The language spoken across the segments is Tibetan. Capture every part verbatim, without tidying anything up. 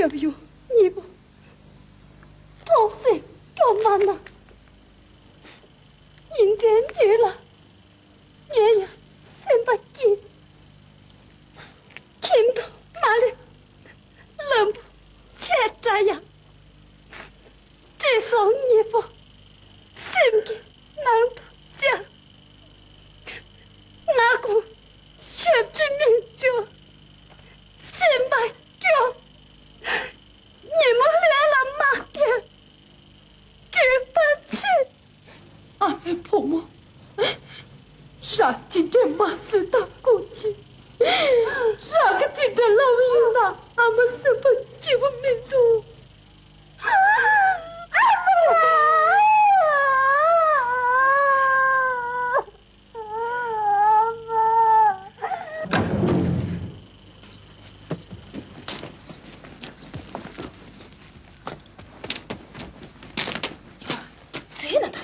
ཡབ་ཡུམ་གཉིས་པོ་ཐུགས་སེམས་སྐྱོ་མ་གནང་། ཉིན་མཚན་འདི་ལ་ངས་ཡང་སེམས་པ་སྐྱིད། ཁྱིམ་དུ་མ་སླེབས། ལམ་བུ་ཆེ་དྲགས་ཡང་། བཀྲེས་སོང་གཉིས་པོ་སེམས་ཀྱི་ནང་དུ་བཅར། ང་དགོངས་ཞབས་ཕྱི་མི་འབྱོར། སེམས་པ་སྐྱོ། ཉིན་མོ་ལས་ལ་མ་བསྐྱལ། གུས་པ་ཆེ། ཨ་མའི་བུ་མོ། རང་ཅི་འདྲའི་མ་བཟོད་དང་ཀུན་སྤྱོད། རང་གི་དེ་འདྲ་ལབ་ཡིན་ན་ཨ་མ་སེམས་པ་སྐྱིད་པོ་མི་འདུག། ཨ་མ། ཟིན་ན་ད།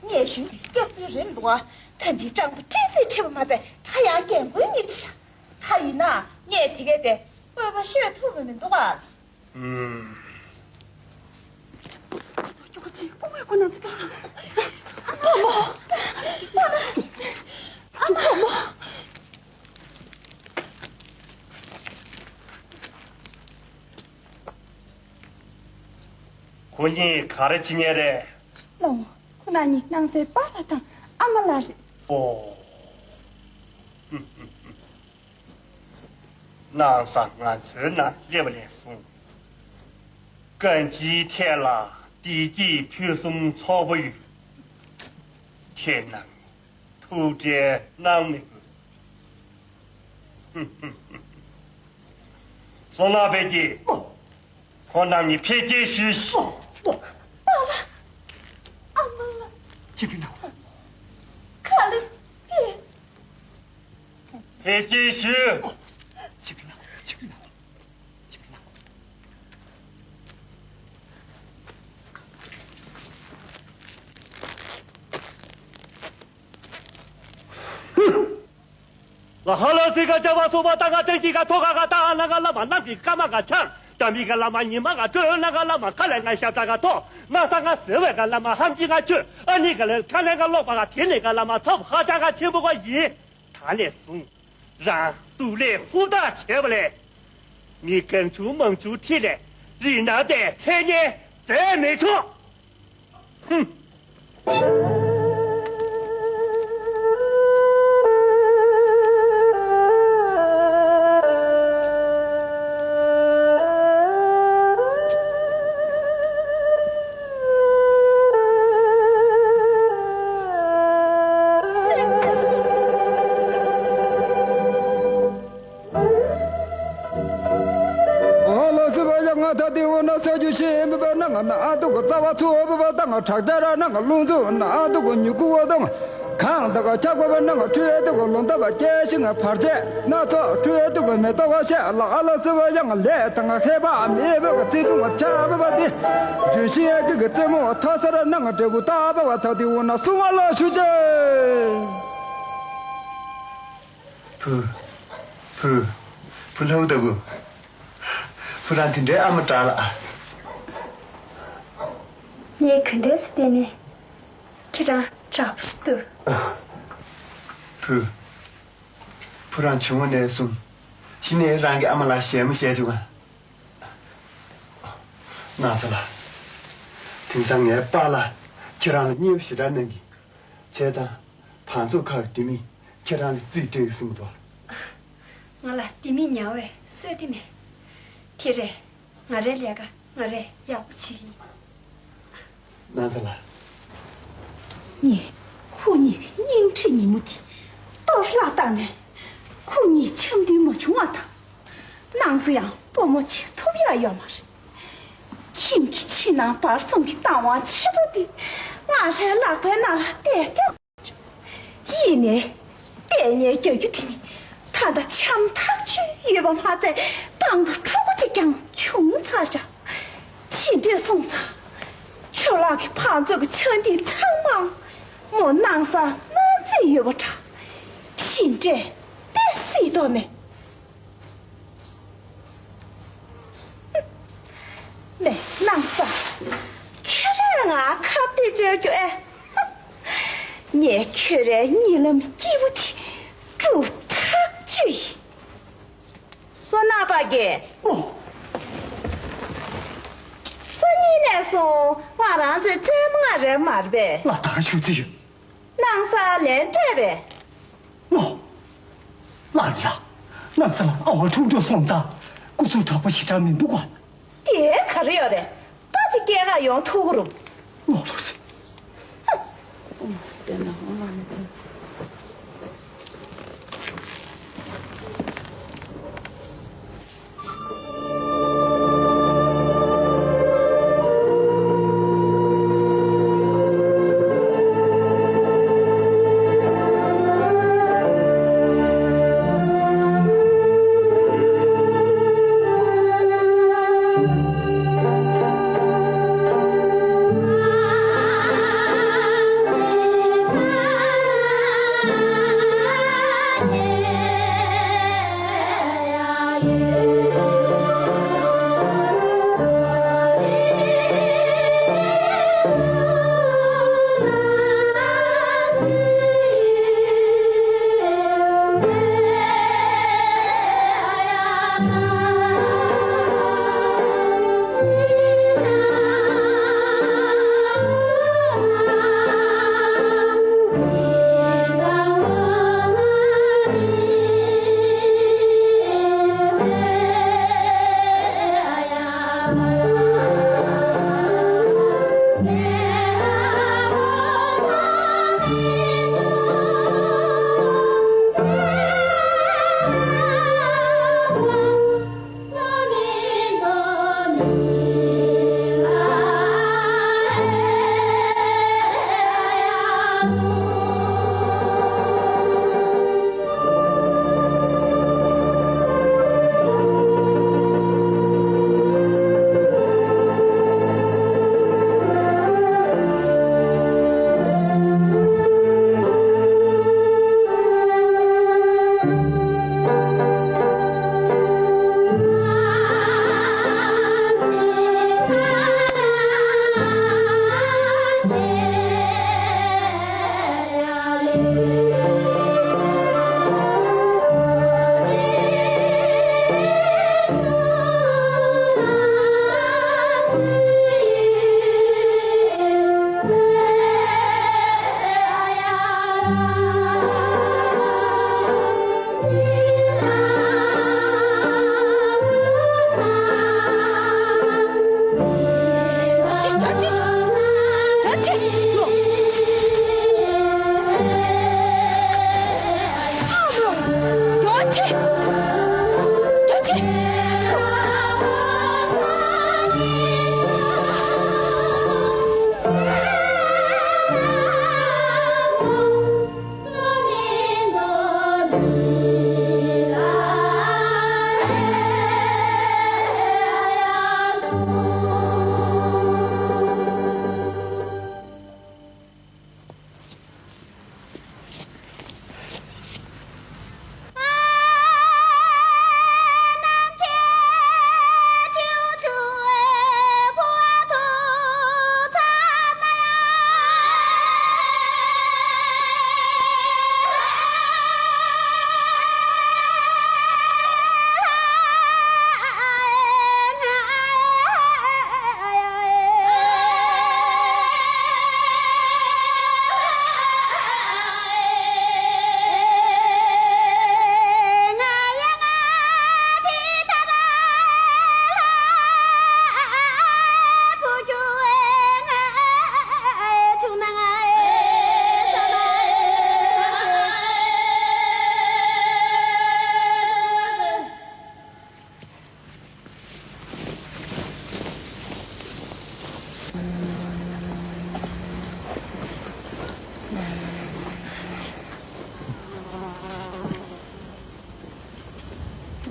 ངས་ཞུས་ཏེ་སྐྱག་རྫུན་རེད་མི་འདུག་ཨ། ཐམས་ཅད་སྤྲང་པོ་སྤྲེལ་ཚིག་ཁྲིད་པ་མ་ཚད་ད་ཡང་རྒན་རྒོན་གཉིས་ཀྱི་ཤ། ད་ཡིན་ན་ངས་དེ་གས་དེ་བཀོད་པ་ཤོད་ཐུབ་པ་མི་འདུག་ཨ། ཨུམ། ཨ་ཚོ་སྐྱོ་ག་ཅིག་ཨོ་ཝེ་ཁོ་ན་ཚོ་སྐྱོ་ག་ཨ་མ། ཨ་མ། ཁོ་གཉིས་ག་རེ་བྱེད་མཁན་རེད། ལོ། ཁོ་རང་གཉིས་སྣང་སའི་པཱ་ལགས་དང་ཨ་མ་ལགས་རེད། ཨོ། སྣང་ས་ང་ཚོའི་ནང་སླེབས་པ་ནས་བཟུང་། གང་ཅིའི་ཐད་ལ་བདེ་སྐྱིད་ཕུན་སུམ་ཚོགས་པོ་ཡོད། ཁྱེད་རྣམས་ཐུགས་ཁྲལ་གནང་མི་དགོས། བསོད་ནམས་འཕེལ་རྒྱས། ཁོང་རྣམ་གཉིས་ཕེབས་སྐྱེལ་ཞུས་ཤིག། པཱ་ལགས། ཨ་མ་ལགས། ཆིག་གི་ན། ཁ་ལེ་ཕེབས། ཕེབས་སྐྱེལ་ཞུས། ཆིག་གི་ན། ཆིག་གི་ན། ཆིག་གི་ན། ལ་ཧ་ལ་སི་ག་ཅ་བ་སོ་བ་ཏ་ག་ཏན་གྱི་ག་ཐོ་ག་ག་ཏ་ཨ་ན་ག་ལ་མ་ནམ་གྱི་ཀ་མ་ག་ཆང་ཏ་མི་ག་ལ་མ་ཉི་མ་ག་ཏྲོ་ན་ག་ལ་མ་ཁ་ལས་ང་ཤ་ཏ་ག་ཐོ་ན་ས་ང་ཟེ་བའི་ག་ལ་མ་ཧམ་ཅི་ང་ཁྱོད་ཨ་ནི་ག་ལས་ཁ་ལས་ང་ལོག་པ་ག་དེ་ནི་ག་ལ་མ་ཚབ་ཧ་ཅང་ག་ཆེན་པོ་ག་ཡིན། ད་ནས་བཟུང་རང་སྡུག་ལས་ཧུར་ཐག་བྱས་པ་ལས་མི་གང་བྱུང་མང་བྱུང་ཁྲིད་ལས་རི་ནང་དེ་འཚེ་ཉེན་མཛད་མི་ཆོག། ཧུམ། ཨ་ལ་སི་བ་ཡ་ང་ད་དེ་འོ་ན་ས་རྒྱུ་ཤེས་མི་བ་ན་ང་ན་ཨ་དུ་གོ་རྩ་བ་ཚུ་བ་བ་ད་ང་དྲག་ཅ་ར་ན་ང་རླུང་འཚུབ་ན་ཨ་དུ་གོ་མྱུ་གུ་བ་ད་ང་གང་ད་ག་ཁྱག་པ་བ་ན་ང་ཁྲུས་ཨ་དུ་གོ་ལོང་ད་བ་སྐྱེ་ཤི་ང་བར་ཆད་སྣ་ཚོགས་ཁྲུས་ཨ་དུ་གོ་མེ་ཏོག་བ་ཤ་ལ་ཨ་ལ་སི་བ་ཡ་ང་ལས་ད་ང་ཧེ་བ་མི་བ་ག་ཚི་དུ་ང་ཆ་བ་བ་དེ་རྒྱུ་ཤི་ཨ་གི་གི་རྩེ་མོ་ཐོ་ས་ར་ན་ང་འབྲས་བུ་ད་བ་བ་ད་དེ་འོ་ན་སུ་ང་ལ་ཞུ་ཅེ། བུ། བུ། བུ་ལྷའུ་ལྟ་བུ། བུ་རང་དེ་འདྲའི་ཨ་མ་དྲག་ལ་ཨ། ངས་ག་འདྲས་སེ་བལྟས་ནས་ཁྱེད་རང་དྲག་པོ་ཞིག་འདུག་བུ། བུ་རང་བྱུང་བ་ནས་བཟུང་གཞི་ནས་རང་གི་ཨ་མ་ལ་ཞལ་མོ་བཞད་བྱུང་ང་། ནང་ས་ལ། དེང་སང་ངའི་པཱ་ལགས་ཁྱེད་རང་ལ་མཉེས་པོ་ཞེ་དྲག་གནང་གི། བྱས་ཙང་བང་མཛོད་ཁ་ལྡེ་མིག་ཁྱེད་རང་ལ་རྩིས་སྤྲད་གི་གསུངས་འདུག་ང་ལ་ལྡེ་མིག་ཉར་བའི་སྲོལ་དེ་མེད། དེ་རེད། ང་རའི་ལས་ཀ་ང་རས་ཡག་པོ་བྱེད་ཀྱི་ཡིན། ནང་ས་ལ། ངས་ཁོ་གཉིས་ཀྱི་སྙིང་ཁྲིད་ཉིན་མོ་དེ་གཏོར་བརླག་བཏང་ནས་ཁོ་གཉིས་འཆམ་མཐུན་མ་བྱུང་བ་དང་། ནང་ས་ཡང་སྤོ་མོ་བྱེད་ཐུབ་ཡ་ཡོད་མ་རེད། ཁྱིམ་གྱི་ཕྱི་ནང་བར་གསུམ་གྱི་བཏང་བ་ཆེན་པོ་དེ་ང་རའི་ལག་པའི་ནང་ལ་བསྡད་བསྡད། ཡིན་ནའི། ལྟས་ངན་རྒྱག་རྒྱུ་དེ་ནི་ད་ལྟ་འཆམ་ཐག་ཆོད་ཡོད་པ་མ་ཚད་པང་དུ་ཕྲུ་གུ་གཅིག་ཀྱང་བྱུང་ཚར་བཞག་དེ་འདྲས་སོང་ཙང་། ཁྱོད་ལགས་ཀྱི་བང་མཛོད་ཀྱི་ཆང་འདི་ཚང་མ་མོ་ནང་སར་མནན་རྩིས་ཡོད་པ་འདྲ། དེ་འདྲས་དཔེ་སྲིད་དོ་མེད། མེད་ནང་ས། ཁྱོད་རང་ང་ཁ་གཏད་བཅག་རྒྱུ་ཨེ། ངས་ཁྱོད་རའི་གཉིད་ལམ་སྐྱིད་པོ་དེ་སྒྲུབ་ཐག་ཆོད་ཡིན། བསོད་ནམས་དཔལ་དགེ། ཨོ། སང་ཉིན་ནས་བཟུང་ང་རང་ཚོའི་བཙུན་མོ་ང་རེད་མ་རེད་པས། ལགས་ད་ག་ཞུ་རྩིས་ཡོད། ནང་སར་ལན་སྤྲད་པས། ཨོ། ལགས་ཡིན་ལགས། ནང་ས་ལ་ཨ་བ་འཁྲུག་འགྲོ་སོང་ཙང་སྐུ་གཟུགས་དྲག་པོ་ཞེ་དྲག་མི་འདུག་ག་དེ་ག་རེ་ཡོད་རེད། ད་ཅིག་སྐྱེལ་ག་ཡོང་ཐུབ་ཀྱི་རུང་། ངོ་ལོག་ཟེར།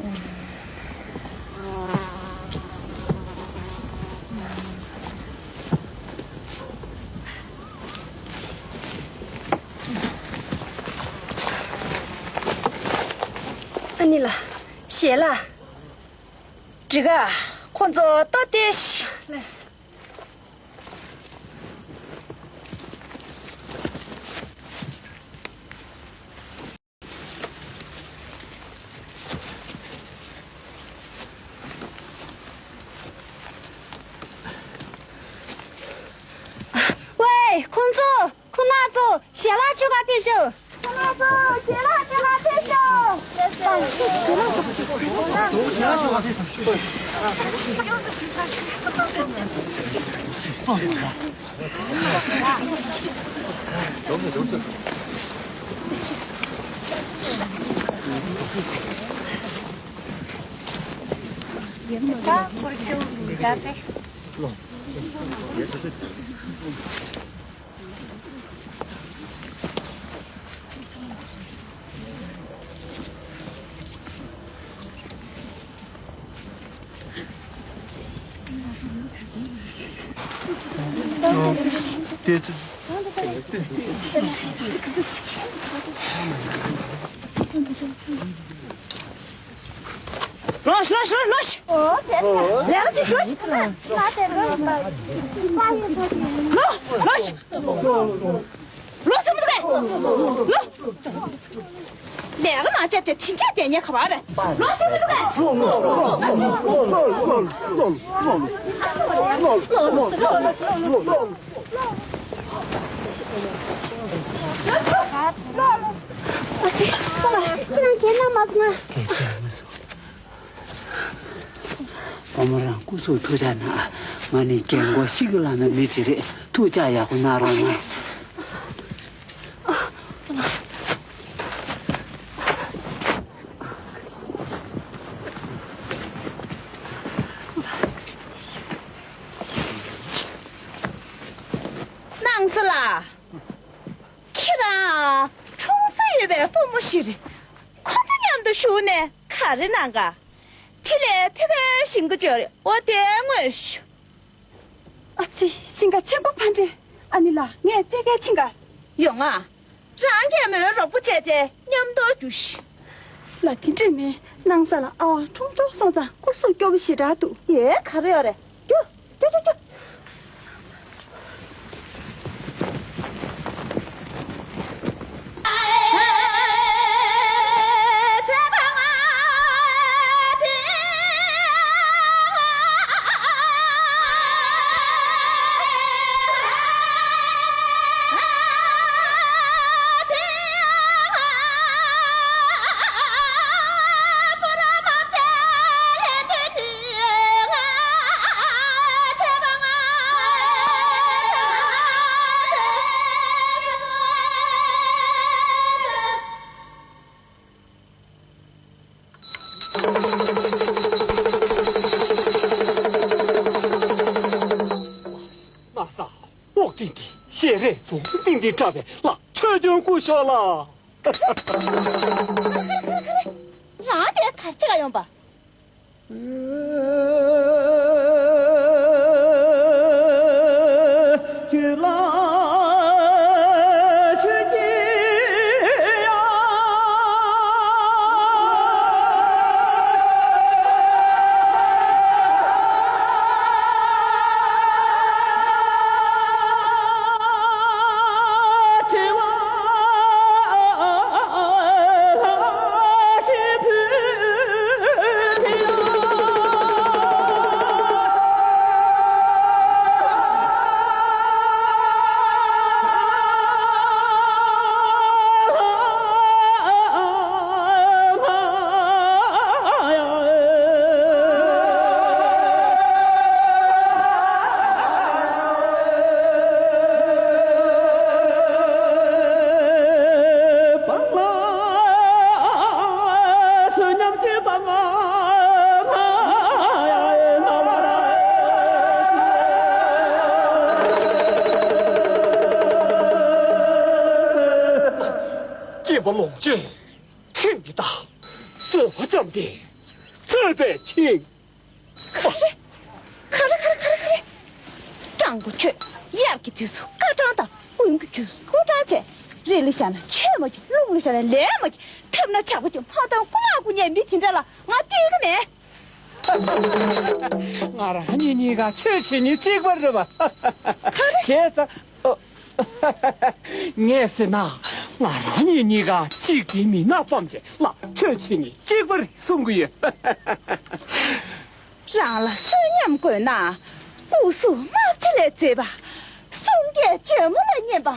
ཨ་ནི་ལགས། ཞལ་ལག་འགྲིག་ག་ཁོང་ཚོ་ལྟོ་སྟེར་ཤོག་ཝེ། ཁོང་ཚོ། ཁོང་རྣམ་ཚོ་ཞལ་ལག་མཆོད་གར་ཕེབས་ཤོག་ཁོང་རྣམ་ཚོ་ཞལ་ལག་མཆོད་གར་ཕེབས་ཤོག་ལོ་ཤི་ལོ་ཤི་ལོ་ཤི། ལོ་ཤི། ལོ་ཤི། ལོ་ཤི། ལོ་ཤི་མི་འདུག་གས། ལོ། ལས་ཀ་མ་བྱས་བྱས་དེ་འདྲས་བསྡད་ཉན་ག་བ་རེད། ལོ་ཤི་མི་འདུག་གས། ཨ་ཙི། ཁྱེད་རང་ཁྱེད་རྣམ་མ་སོང་ང་། བུ་མོ་རང་སྐུ་གཟུགས་ཐུགས་ཅག་གནང་། ང་ནི་རྒན་གོག་ཤི་གི་ལ་མེད་མི་ཅིག་རེད། ཐུགས་ཅག་ཡག་པོ་གནང་རོགས་གནང་། སྣང་ས་ལགས། ཁྱེད་རང་ཁྲུང་ས་ཡོད་པའི་སྤོ་མོ་ཞིག་རེད། ཁོང་ཚོ་མཉམ་དུ་བཞུགས་ནས་ག་རེ་གནང་ག་དེ་ལས་ཕ་གིར་ཞིང་ཁ་འབྱོར་རེད། འོ་དེ་དངོས་ཤོག་ཨ་ཙི། ཞིང་ཁ་ཆེན་པོ་ཕ་འདྲེ། ཨ་ནི་ལགས། ངས་ཕ་གིར་ཕྱིན་ག་ཡོང་ང་། རང་རྒན་མོའི་རོགས་པ་བྱས་བྱས་མཉམ་དུ་རྒྱུགས་ཤིག་ལགས། དེ་འདྲས་མིན། སྣང་ས་ལ་ཨ་བ་ཁྲུང་ཁྲུང་སོང་ཙང་སྐུ་གཟུགས་སྐྱོ་པོ་ཞེ་དྲག་འདུག་ཡེ། ག་རེ་ཡོད་རེད། རྒྱུགས། རྒྱུགས་རྒྱུགས་རྒྱུགས། ལྷ་ས་ཨོ་ཏི་ཏི་ཤེས་རེ་ཚོ་ཏིང་ཏིང་འཁྲབ་པའི་ལྷ་ཆོས་སྐྱོང་སྐུ་ཞབས་ལགས། རང་དེ་གར་ཅི་ག་ཡོང་པ། སྐྱེས་པ་ལོངས་སྤྱོད་ཁྱིམ་གྱི་བདག་བཟོད་པ་ཙམ་སྟེ། རྩོད་པའི་ཆིངས། ག་རེ། ག་རེ་ག་རེ་ག་རེ་ག་རེ། སྤྲང་པོ་ཁྱོད། དབྱར་གྱི་དུས་སུ་སྐར་གྲངས་དང་དགུན་གྱི་དུས་སུ་སྐུ་གྲངས་བྱས། རི་ལ་བཞག་ན་ཆོས་མ་རྒྱུ། རླུང་ལ་བཞག་ན་ལས་མ་རྒྱུ། འཐིབས་ན་ཇག་པ་རྒྱུ། མ་བཏང་རྐུ་མ་རྐུ་མཁན་མི་དེ་འདྲ་ལ་ང་བསྟུན་གི་མེད། ང་རང་གཉིས་གཉིས་ཀ་ཆོས་བྱེད་མཁན་གཅིག་པ་རེད་པ། ག་རེ། བྱས་ཙང་། ངས་ཟེར་ན། ང་རང་གཉིས་གཉིས་ཀ་གཅིག་གི་མི་སྣ་སྤམ་བྱས་ལ་ཆོས་བྱེད་མཁན་གཅིག་པ་རེད་གསུང་གི་ཡོད། རང་ལ་གསོན་ཉམས་དགོས་ན། སྐུ་གཟུགས་དམར་ཆ་ལས་མཛེས་པ། གསུང་སྐད་འཇོལ་མོ་ལས་སྙན་པ།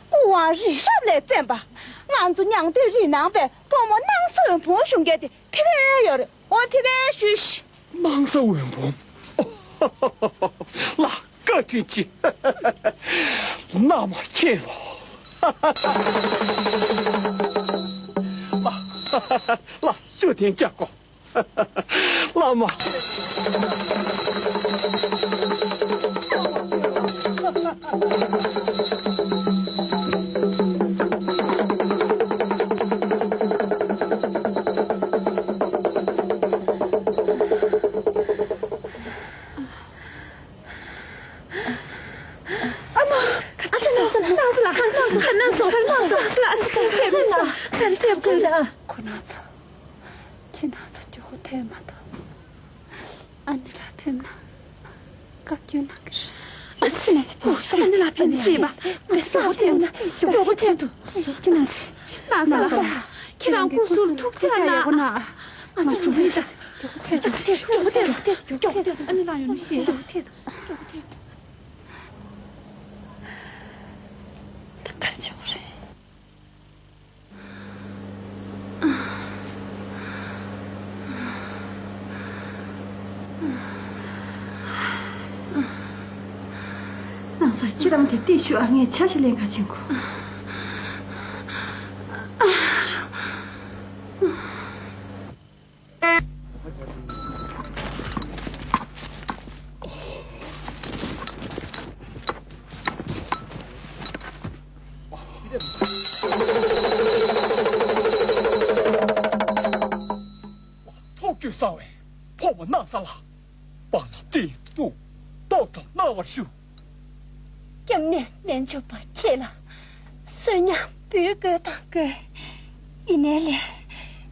སྐུ་དབང་རི་རབ་ལས་བཙན་པ། ང་ཚོ་ཉང་སྟོད་རི་ནང་པའི་བུ་མོ་སྣང་ས་འོད་འབུམ་ཞུ་མཁན་དེ་ཕེབས་ཡོད་རེད། འོ་ཕེབས་ཞུ་ཤིག། སྣང་ས་འོད་འབུམ། ལ་བཀའ་དྲིན་ཆེ། མནའ་མ་ཁྱེད་ལོ། ལ་ལ་ཤུ་ཐེན་ཅག་གོ། བླ་མ། ཨ་མ། ཨ་ཅེ། སྣང་ས་ལ། སྣང་ས་ལ། སྣང་ས་ལ། སྣང་ས་ལ། སྣང་ས་ལ། ཨ་ཅེ། ཁྱེད་རང་ཚོ། ཁྱེད་རང་ཚོ་མགྱོགས་པོ་ཐོན་མ་ཐུབ། ཨ་ནེ་ལགས་ཕེབས་ན་བཀའ་བཀྱོན་གནང་གི་རེད། ཨ་ཅེ། ཨ་ནེ་ལགས་ཕེབས་ན་ཤེས་པ། ང་ཚོ་མགྱོགས་པོ་ཐོན་ན། མགྱོགས་པོ་ཐོན་ཐུབ། ཁྱེད་རང་ཚོ། སྣང་ས་ལ། ཁྱེད་རང་སྐུ་གཟུགས་ཐུགས་ཅག་གནང་། ང་ཚོ་འགྲོ་གི་ཡིན་ད། མགྱོགས་པོ་ཐོན་ཐུབ། མགྱོགས་པོ་ཐོན་ཐུབ། མགྱོགས་པོ་ཐོན་ཐུབ། ཨ་ནེ་ལགས་ཡོང་ནི་ཤེས། མགྱོགས་པོ་ཐོན་ཐུབ། མགྱོགས་པོ་ཐོན་ཐུབ། ད་ག་རེ་བྱེད་དགོས་རེད། སྣང་ས། ཁྱེད་རང་དེ་ལྟོས་ཤོག་ཨ། ངས་ཇ་ཞིག་ལེན་ག་ཕྱིན་གོ། ཐུགས་རྒྱུད་གསང་བའི་ཕོ་མོ་སྣང་ས་ལ། པཱ་ལགས་དེ་ཐུགས་སྟོབས་དང་གནང་བར་ཞུ། སྐྱབས་གནས་རྣལ་འབྱོར་པ་ཁྱེད་ལ་བསོད་སྙོམས་འབུལ་དགོས་དང་དགོས། ཡིན་ནའི་ལས་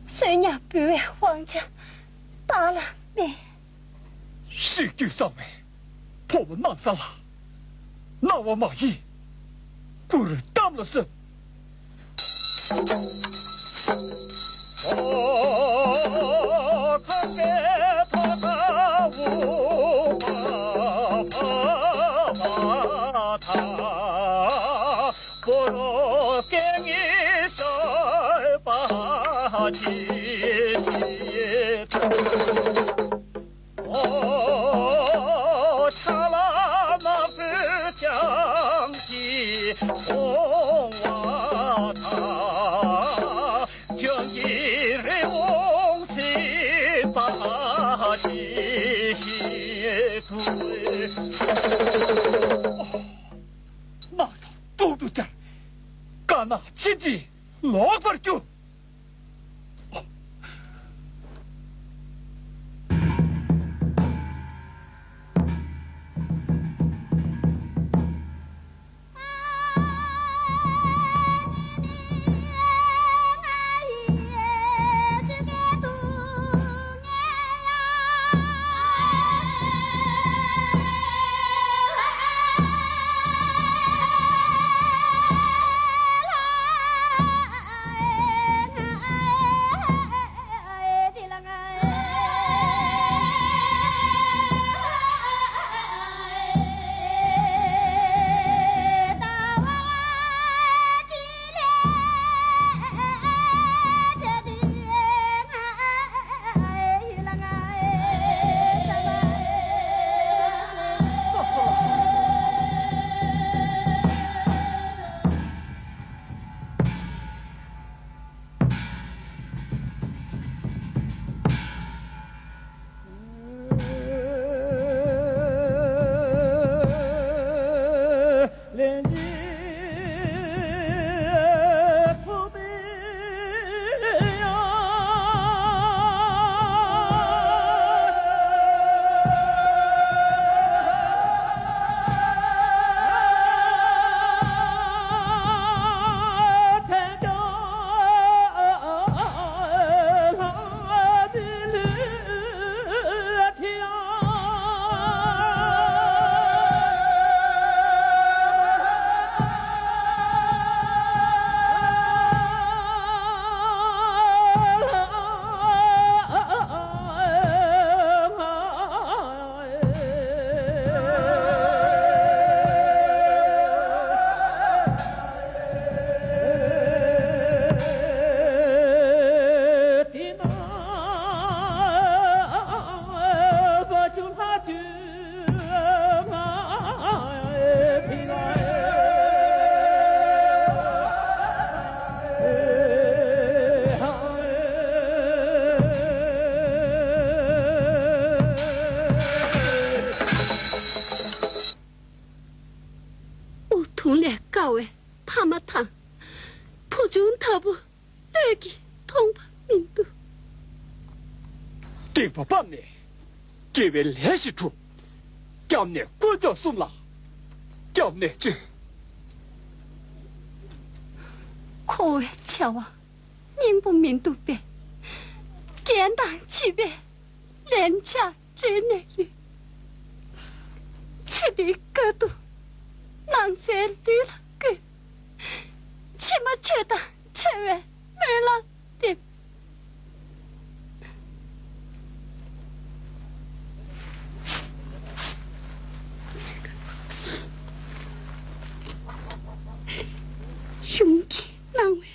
བསོད་སྙོམས་འབུལ་བའི་དབང་ཆ་བདག་ལ་མེད། གཤིས་རྒྱུད་གསང་བའི་ཕོ་བོ་སྣང་ས་ལ། རྣ་བ་མ་ཡིན། སྐུ་རུ་གཏམས་ལ་གསོལ། སྣང་ས་ཏོག་ཏུ་བཅར། དཀར་ནག་ཕྱིན་ཅི་ལོག་པར་གྱུར། སྡིག་པ་སྤངས་ནས་དགེ་བའི་ལས་ཤིག་སྒྲུབ། སྐྱབས་གནས་དཀོན་མཆོག་གསུམ་ལ་སྐྱབས་གནས་བྱོན། འཁོར་བའི་བྱ་བ་སྙིང་པོ་མི་འདུག་པས། རྒན་དང་བྱིས་པས་ལན་ཆགས་བརྗོད་ནས་ཡོད། ཚེ་འདིའི་དཀའ་སྡུག་སྣང་གསལ་ལུས་ལ་བཀོད། ཕྱི་མ་ཆོས་དང་འཕྲད་པའི་སྨོན་ལམ་འདེབས། གཞུང་གིས་གནང་བའི་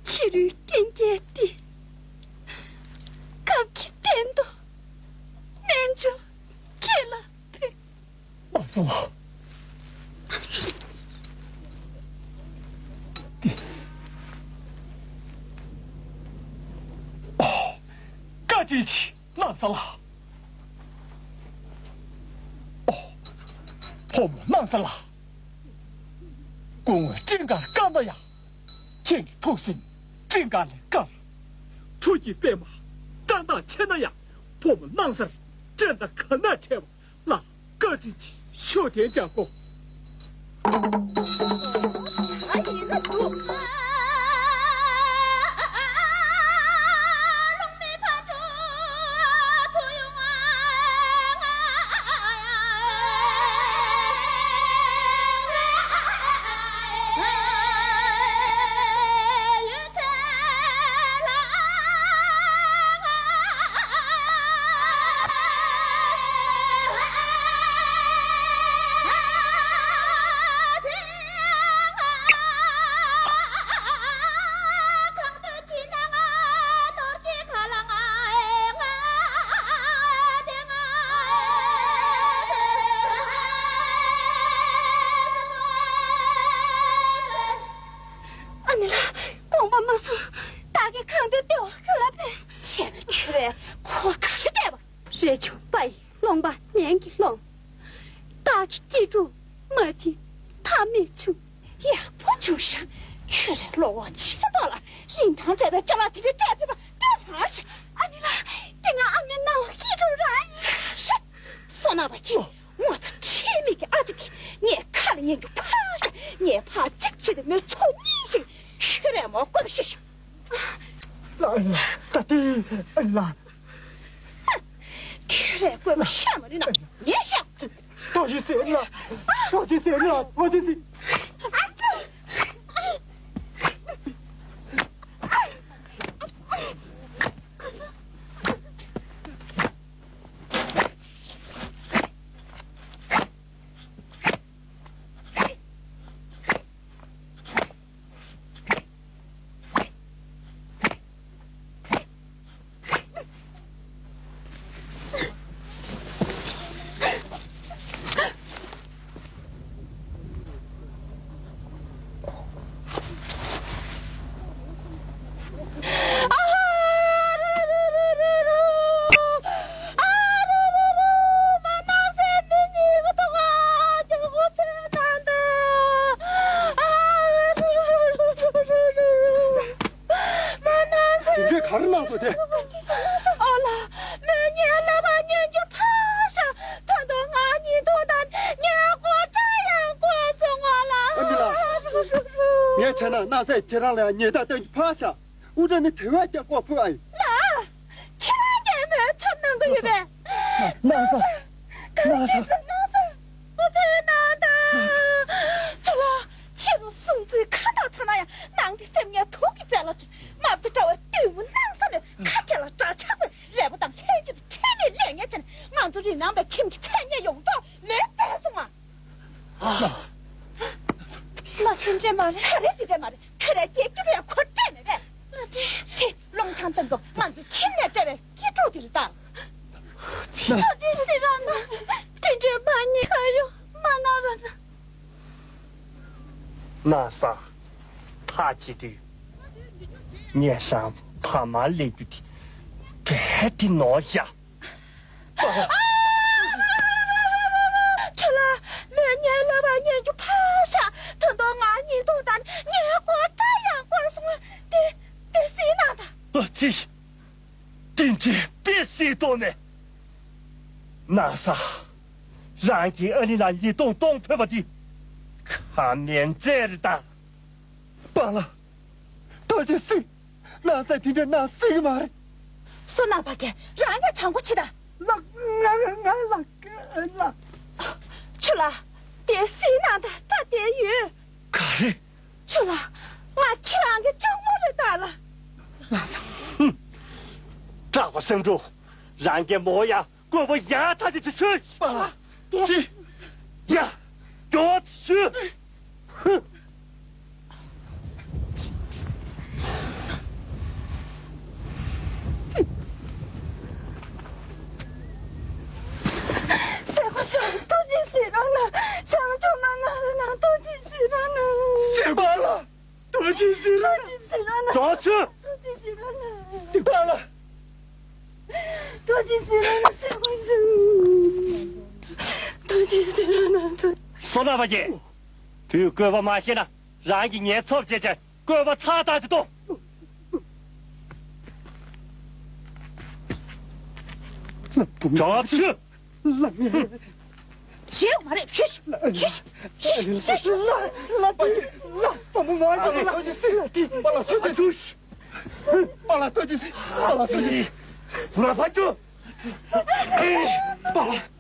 ཕྱི་རོལ་རྐྱེན་བརྒྱད་འདི། སྐབས་ཀྱི་གཏན་དུ་རྣལ་འབྱོར་ཁྱེད་ལ་ཕུལ། ལགས་སོ། ཨོ། བཀའ་དྲིན་ཆེ་སྣང་ས་ལགས། ཨོ། བུ་མོ་སྣང་ས་ལགས། སྐུ་ངོ་སྤྲིན་དཀར་དཀར་ན་ཡང་། ཁྱེད་ཀྱི་ཐུགས་སེམས་སྤྲིན་དཀར་ལས་དཀར། ཐུགས་ཀྱི་པད་མ་བཀྲག་མདངས་ཆེ་ན་ཡང་། བུ་མོ་སྣང་སར་སྤྲིན་དང་ག་ན་བྲལ་བ། ལགས། བཀའ་དྲིན་ཆེ། ཤོག་ཐེངས་ཀྱང་གོ། ཨ་ནེ་ལགས། དགོངས་པ་མ་ཚོམས། བདག་གིས་གང་འདོད་སྟེར་བ་ག་ལ་ཕན། བྱས་ན་ཁྱོད་རས་ཁོ་ག་རེ་སྤྲད་པ། རས་ཆུང་པ་ཡི་ལོང་པ་ནན་གྱིས་སློང་། བདག་གི་སྐྱིད་སྡུག་མ་བྱིན་ཐབས་མེད་བྱུང་། ཡག་པོ་བྱུང་ཤག་ཁྱོད་རའི་བློ་བོ་ཆེ་མདོག་ལ་རིན་ཐང་བྲལ་བའི་ཅ་ལག་དེ་འདྲ་སྤྲད་ཕོད་པ་དཔེ་མ་སྲིད། ཨ་ནེ་ལགས། དེ་སྔ་ཨ་མའི་སྣང་བ་སྐྱིད་སྡུག་རང་ཡིན། བསོད་ནམས་པ་ཁྱེད། ངོ་ཚ་ཁྲེལ་མེད་ཀྱི་ཨ་ཅེ་དེ་ངའི་ཁ་ལ་ཉན་རྒྱུ་ཕར་བཞག་ངའི་ཕར་གཅིག་བྱས་ཏེ་མོའི་ཚོགས་གཉིས་ཤིག་ཁྱོད་རས་མོ་བཀོད་པ་ཤོད་ཤིག་ལགས། ད་དེ་ཨ་ནེ་ལགས། ཁྱོད་རས་བཀོད་པ་ཤ་མ་ལུས་ན་ངས་ཤ། ད་ཞིག་ཟེར་ལ། ད་ཞིག་ཟེར་ལ། ད་ཞིག་ཟེར། དེ་འདྲས་ག་རེ་གནང་སོང་དེ། ཨོ་ལ། མོས་ངའི་ལབ་པ་ཉན་རྒྱུ་ཕར་བཞག་ད་དུང་ང་གཉིད་ཐུག་དང་ངའི་སྒོ་འགྲམ་ཡང་བསྐོར་སོང་ཨོ་ལ། ཨ་ནེ་ལགས། ངས་བྱས་ན་སྣང་སས་ཁྱེད་རང་ལ་ཉེས་རྡུང་གཏོང་རྒྱུ་ཕར་བཞག་དབུ་སྐྲ་ནི་དེ་བས་ཀྱང་བཀོག་ཕོད་ཨ་ཡིན། ལགས། ཁྱེད་རང་གིས་མོའི་ཚབ་གནང་གི་ཡོད་པས། སྣང་ས། ག་རེ་བྱས་སོང་སྣང་ས། ཨོ་ཕའི་ནང་ད། ཁྱོད་ལ་ཕྱི་རུ་སྲུང་བརྩི་ཁ་ཐག་ཚ་ན་ཡང་ནང་དེ་སེམས་ངལ་དུག་གི་རྩལ་ལ་སྤྲོད། རྨ་བྱ་འདྲ་བའི་བདུད་མོ་སྣང་ས་མོས་ཁ་སྐད་ལ་འདྲ་ཆགས་པའི་རས་པ་དང་ལྷན་ཅིག་ཏུ་ཁྲེལ་མེད་ལས་ངན་བྱས་ནས་ང་ཚོ་རི་ནང་པའི་ཁྱིམ་གྱི་མཚན་སྙན་ཡོངས་རྫོགས་མོས་བཏོན་སོང་ང་། ལགས། དེ་འདྲས་མ་རེད། ག་རེ་དེ་འདྲས་མ་རེད། ཁྱོད་རའི་སྐྱེ་རྒྱུ་རེད། ཁོ་སྤྲད་མེད་པས། ལགས་ཏེ། དེ་སློང་ཆང་བཏང་དུས་ང་ཚོའི་ཁྱིམ་ནས་སྤྲད་པའི་སྐྱེ་ཕྲུག་དེ་རེད་ད། ལགས་ཏེ་སྲིད་རང་ན། དེ་འདྲས་མ་ཉེས་ཁ་ཡོང་མ་ན་བ་ན། ན་ས། ཐག་བྱེད་དུས། ངས་རང་ཕ་མར་ལེན་རྒྱུ་དེ་གལ་ཏེ་ནོར་བཞག་ཁྱོད་ལ་མོས་ངའི་ལབ་པ་ཉན་རྒྱུ་ཕར་བཞག་ད་དུང་ང་གཉིད་ཐུག་དང་ངའི་སྒོ་འགྲམ་ཡང་བསྐོར་སོང་། དེ་དེ་སྲིད་ན་ད། ཨ་ཙི། དེ་འདྲའི་དཔེ་ ནས་སྲིད་དོ་མེད། ན་ས། རང་གིས་ཨ་ནི་ལ་ཉེས་རྡུང་གཏོང་ཕོད་པ་འདི། ཁ་མེད་མཛད་རེད་ད། པཱ་ལགས། ཐུགས་རྗེ་གཟིགས། ན་ས་དེ་འདྲ་ན་སྲིད་ཀྱི་མ་རེད། བསོད་ནམས་པ་རྒན། རང་ཡང་དྲང་པོ་བྱེད་དང་། ལགས། ང་ང་ང་ལགས་ལགས། ཆུ་ལགས། དེ་སྲིད་ནང་ད་སྐྲ་དེ་ཡོད། ག་རེ། ཆུ་ལགས། ང་ཁྱེད་རང་གི་གཅུང་མོ་རེད་ད་ལགས། ལགས་སོ། སྐྲག་པ་སེམས་སྐྱོ། རང་གི་མོ་ཡ་བཀོད་པ་ཡང་ཐག་ཅིག་ཆོད། པཱ་ལགས། དེ། ཡ། སྐྱོ་བ་ཆུ། སེ་གོ་ཤོ། ཐུགས་རྗེ་གཟིགས་རོགས་གནང་། བྱང་ཆུབ་མ་གནང་རོགས་གནང་། ཐུགས་རྗེ་གཟིགས་རོགས་གནང་། སེ་གོ་ལགས། ཐུགས་རྗེ་གཟིགས་རོགས་གནང་། ཐུགས་རྗེ་གཟིགས་རོགས་གནང་། ཇོ་ཆུ། ཐུགས་རྗེ་གཟིགས་རོགས་གནང་། པཱ་ལགས། ཐུགས་རྗེ་གཟིགས་རོགས་གནང་། སེ་གོ་ཤོ། ཐུགས་རྗེ་གཟིགས་རོགས་གནང་། ཐུགས། བསོད་ནམས་པ་རྒན། དུས་བཀོད་པ་མ་ཤེས་ན་རང་གི་ངལ་འཚོ་བྱེད་ཅིང་། བཀོད་པ་ཚར་བཏང་དེ་གཏོང་། ལགས་བུ་མོ། ཇོ་ཆུ། ལགས་ངེས། ཞེད་མ་རེད། ཤུ་ཤུ་ཤུ་ཤུ་ཤུ། ལགས་ལགས་བུ་མོ། ལགས་བུ་མོ། ལགས་ཐུགས་རྗེ་གཟིགས། ལགས་ཏི། པཱ་ལགས་ཐུགས་རྗེ་གཟིགས། པཱ་ལགས་ཐུགས་རྗེ་གཟིགས། པཱ་ལགས་ཐུགས་རྗེ་གཟིགས། ང་ཕ་ཆུ། པཱ་ལགས།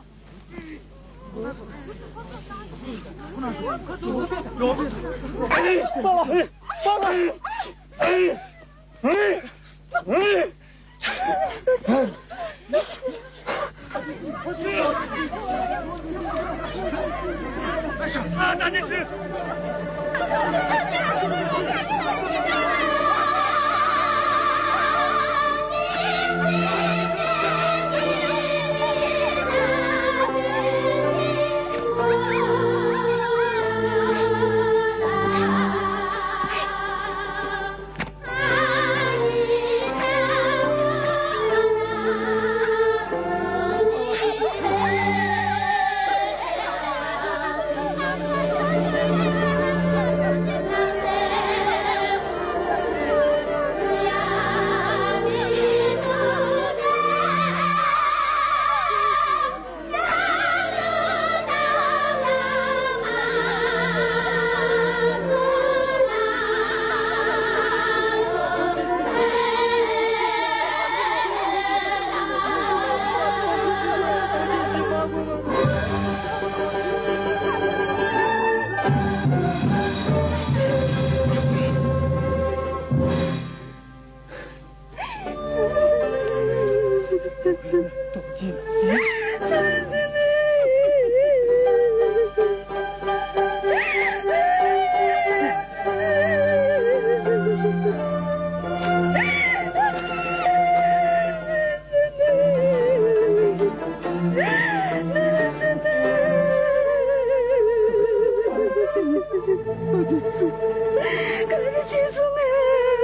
ག་རེ་བྱས་སོང་ངས།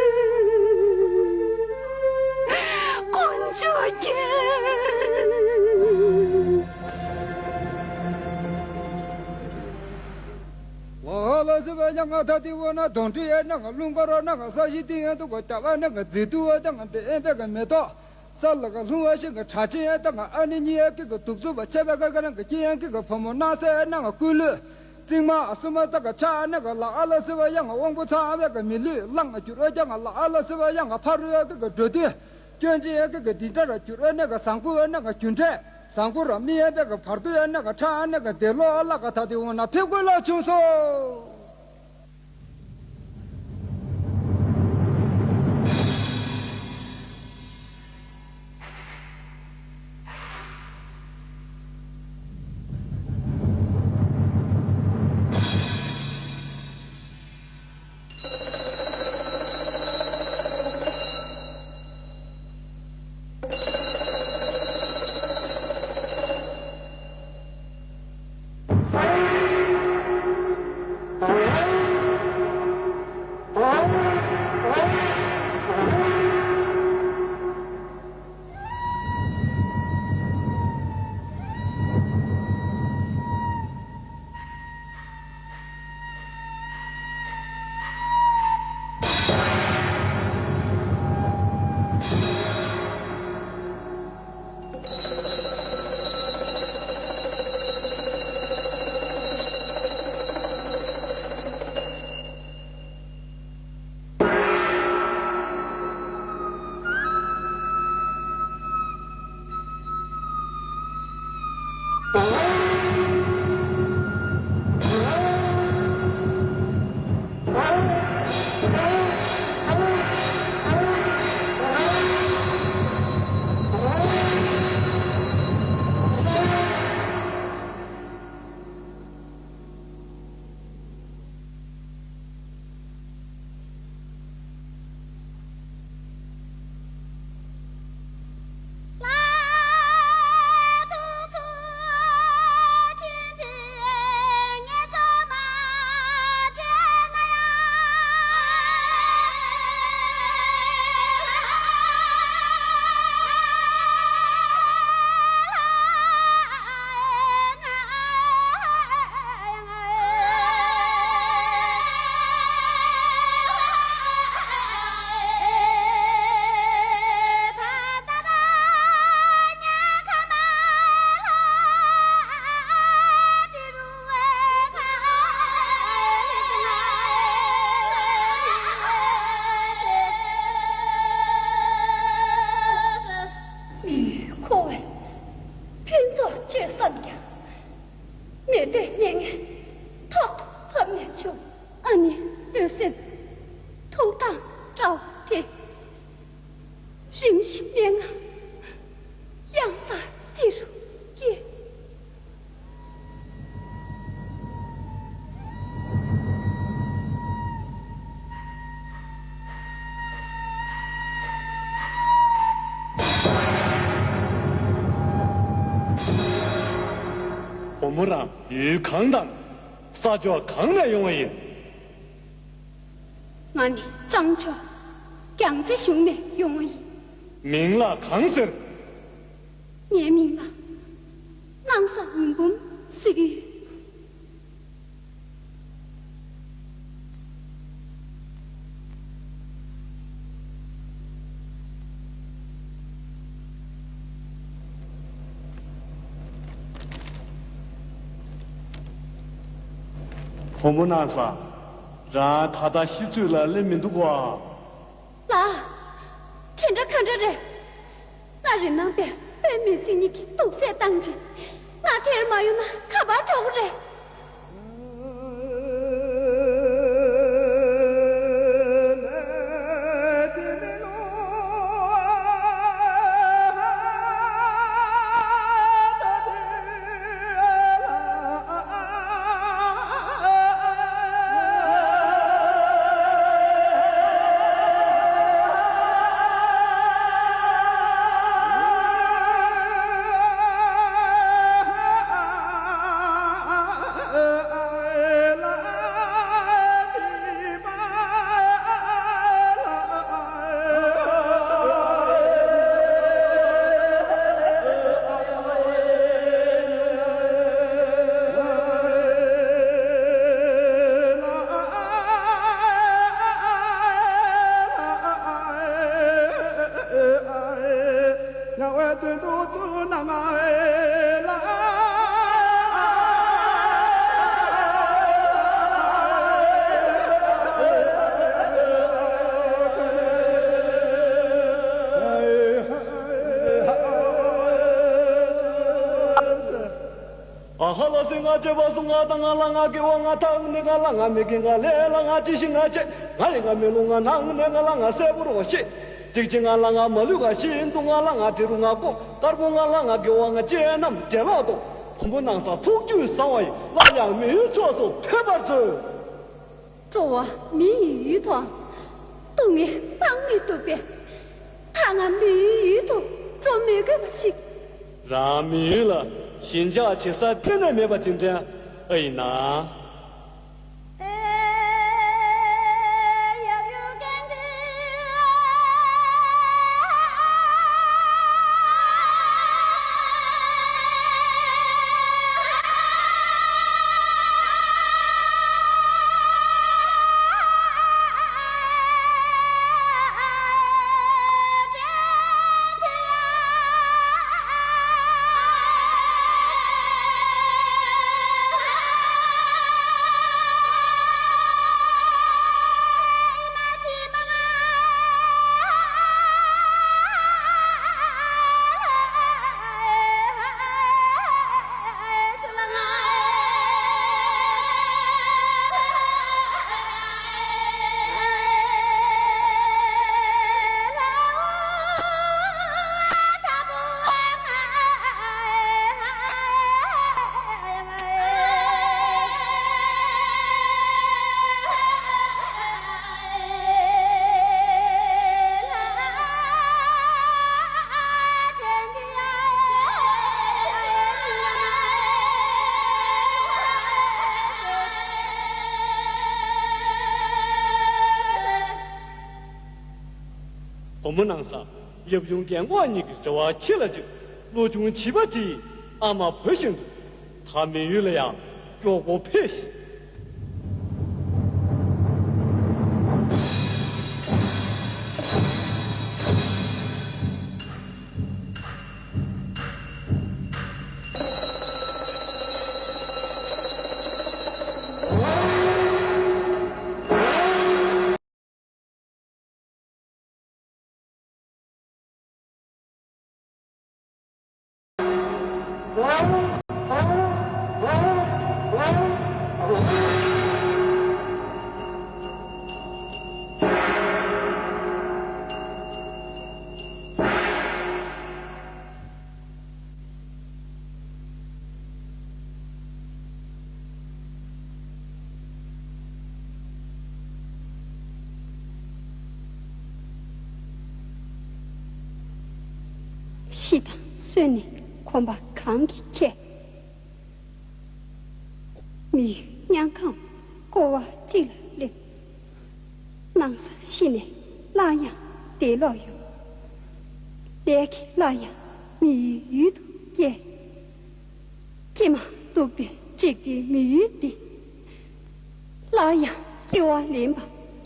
དཀོན་མཆོག་རྒྱལ། ལ་ལ་སི་བ་ཡང་ང་ད་དེ་བོ་ན་དོན་དྲི་ཡ་ན་ང་ལུང་ག་རོ་ན་ང་ས་གཞི་དེ་ཡང་དུ་གོ་ད་བ་ན་ང་མཛེས་དུ་བ་ད་ང་དེ་ཨེ་པེ་ག་མེ་ཏོག་ས་ལ་ག་ལྷུང་བ་ཞིག་གི་གྲགས་ཆེན་ཡང་ད་ང་ཨ་ནི་གཉིས་ཡ་ཀི་གི་དུག་རྩུབ་པ་ཆེ་བ་ག་ག་རང་གི་སྐྱེ་ཡང་ཀི་གི་ཕོ་མོ་ན་ས་ཡ་ན་ང་ཀུ་ལུ། རྩིག་མ་སུ་མ་ད་ག་ཆ་ཨ་ན་ག་ལ་ཨ་ལ་སི་བ་ཡང་ང་དབང་པོ་ཚ་བ་ག་མི་ལུས་ལང་ང་གྱུར་བ་ཀྱང་ང་ལ་ཨ་ལ་སི་བ་ཡང་ང་ཕ་རུ་ཡ་ཀི་གི་འགྲོ་དུས། སྐྱོན་ཅན་ཡང་ཀི་གི་འདི་འདྲ་ར་གྱུར་བ་ན་ག་བཟང་པོ་ཡ་ན་ག་གྱུར་འདྲེ། བཟང་པོ་ར་མི་ཡན་པའི་གི་བར་དུ་ཡང་ན་ག་ཁྲ་ཨ་ན་ག་དེ་ལོ་ཨ་ལ་ག་ད་དེ་འོང་ན་ཕེབས་དགོས་ལ་བྱུང་སོ། འཁོར་བའི་ཕུན་ཚོགས་སྤྱོད་བསམ་ཀྱང་། མི་འདོད་མྱ་ངན་ཐོག་ཏུ་ཕབ་ནས་བྱུང་། ཨ་ནེ་ལུས་སེམས་ཐུགས་དམ་བཀྲ་བ་དེ། རིམ་བཞིན་མན་ངག་གཡང་ས་འདི་རུ་སྐྱེས། བུ་མོ་རང་ཡུལ་གང་དང་ས་ཕྱོགས་གང་ནས་ཡོང་བ་ཡིན། ང་ནི་གཙང་ཕྱོགས་རྒྱལ་རྩེ་གཞུང་ནས་ཡོང་བ་ཡིན། མིང་ལ་གང་ཟེར། ངའི་མིང་ལ་སྣང་ས་འོད་འབུམ་ཟེར་གྱི་ཡོད། བུ་མོ་སྣང་ས། རང་ད་ལྟ་ཤི་ཚུལ་ལ་སླེབས་མི་འདུག་ག། ལགས། དེ་འདྲ་ག་འདྲ་རེད། ང་རི་ནང་པའི་དཔོན་མི་སྲིད་གཉིས་ཀྱིས་དུག་སེལ་བཏང་རྗེས། ང་དེར་མ་ཡོང་ན་ག་པར་འགྲོ་གི་རེད། ཨ་ཧ་ལ་སེ་ང་བྱེད་པ་སུ་ང་དང་ང་ལ་ང་དགེ་བ་ང་ཐང་ནི་ང་ལ་ང་མི་དགེ་ང་ལས་ལ་ང་ཅི་ཞིག་ང་བྱེད། ང་ལས་ང་མི་ལུ་ང་ནང་ནི་ང་ལ་ང་སེ་བུ་རོ་ཤི། སྡིག་ཅི་ང་ལ་ང་མ་ལུས་ང་ཤི་འདུག་ང་ལ་ང་དེ་རུ་ང་ཀོ་དཀར་པོ་ང་ལ་ང་དགེ་བ་ང་ཅེ་རྣམས་དེ་ལོག་ཏོ། བུ་མོ་སྣང་ས་ཚོགས་རྒྱུད་བཟང་བ་ཡི་ལ་ཡང་མི་ཡུལ་ཕྱོགས་སུ་ཕེབས་པར་མཛོད། འགྲོ་བ་མི་ཡི་ཡུལ་དུའང་སྡུག་བསྔལ་སྤང་མི་ཐུབ་པས། ད་ང་མི་ཡུལ་ཡུལ་དུ་འགྲོ་མི་དགོས་པ་ཞིག་རང་མི་ཡུལ་ལ་ཞེན་ཆགས་བྱེད་ས་གཏན་ནས་མེད་པ་དེ་འདྲ་ཨ་ཡིན་ན། བུ་མོ་སྣང་ས། ཡབ་ཡུམ་རྒན་གོག་གཉིས་ཀྱི་རེ་བ་ཁྱི་ལ་གཅིག་བློ་ཆུང་བྱིས་པ་དེས་ཨ་མ་བུ་བཞིན་དུ། ད་མི་ཡུལ་ལ་ཡང་མགྱོགས་པོ་ཕེབས་ཤིག་ཤི་དང་གསོན་ནི་གོམ་པ་གང་གིས་འཁྱེར། མི་ཡུལ་མྱང་ཁམས་ཀོ་བ་གཅིག་ལ་སླེབས། སྣང་ས་ཤི་ནས་སླར་ཡང་བདེ་ལོག་ཡོང་། ལས་ཀྱིས་སླར་ཡང་མི་ཡུལ་ཡུལ་དུ་བསྐྱལ། ཀྱེ་མ་སྡུག་པའི་འཇིག་རྟེན་མི་ཡུལ་འདི། སླར་ཡང་བརྩེ་བ་ལེན་པ་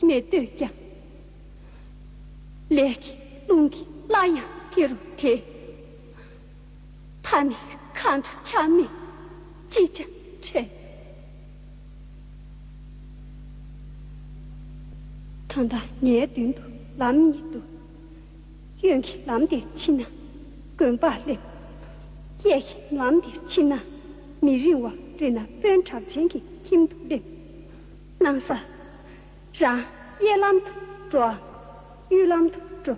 མི་འདོད་ཀྱང་། ལས་ཀྱི་རླུང་གིས་སླར་ཡང་དེ་རུ་དེད། མཐའ་ནས་མཁའ་འགྲོ་ཆ་མེད་ཅི་བྱ་འཕྲད། ད་ལྟ་ངའི་མདུན་དུ་ལམ་ཉིད་འདུག་གཡོན་གྱི་ལམ་འདིར་ཕྱིན་ན་དགོན་པར་སླེབས། གཡས་ཀྱི་ལམ་འདིར་ཕྱིན་ན་མི་རིང་བ་རི་ནག་དཔོན་གྲགས་ཅན་གྱི་ཁྱིམ་དུ་སླེབས། སྣང་ས། རང་གཡས་ལམ་དུ་འགྲོའམ་གཡོན་ལམ་དུ་འགྲོ།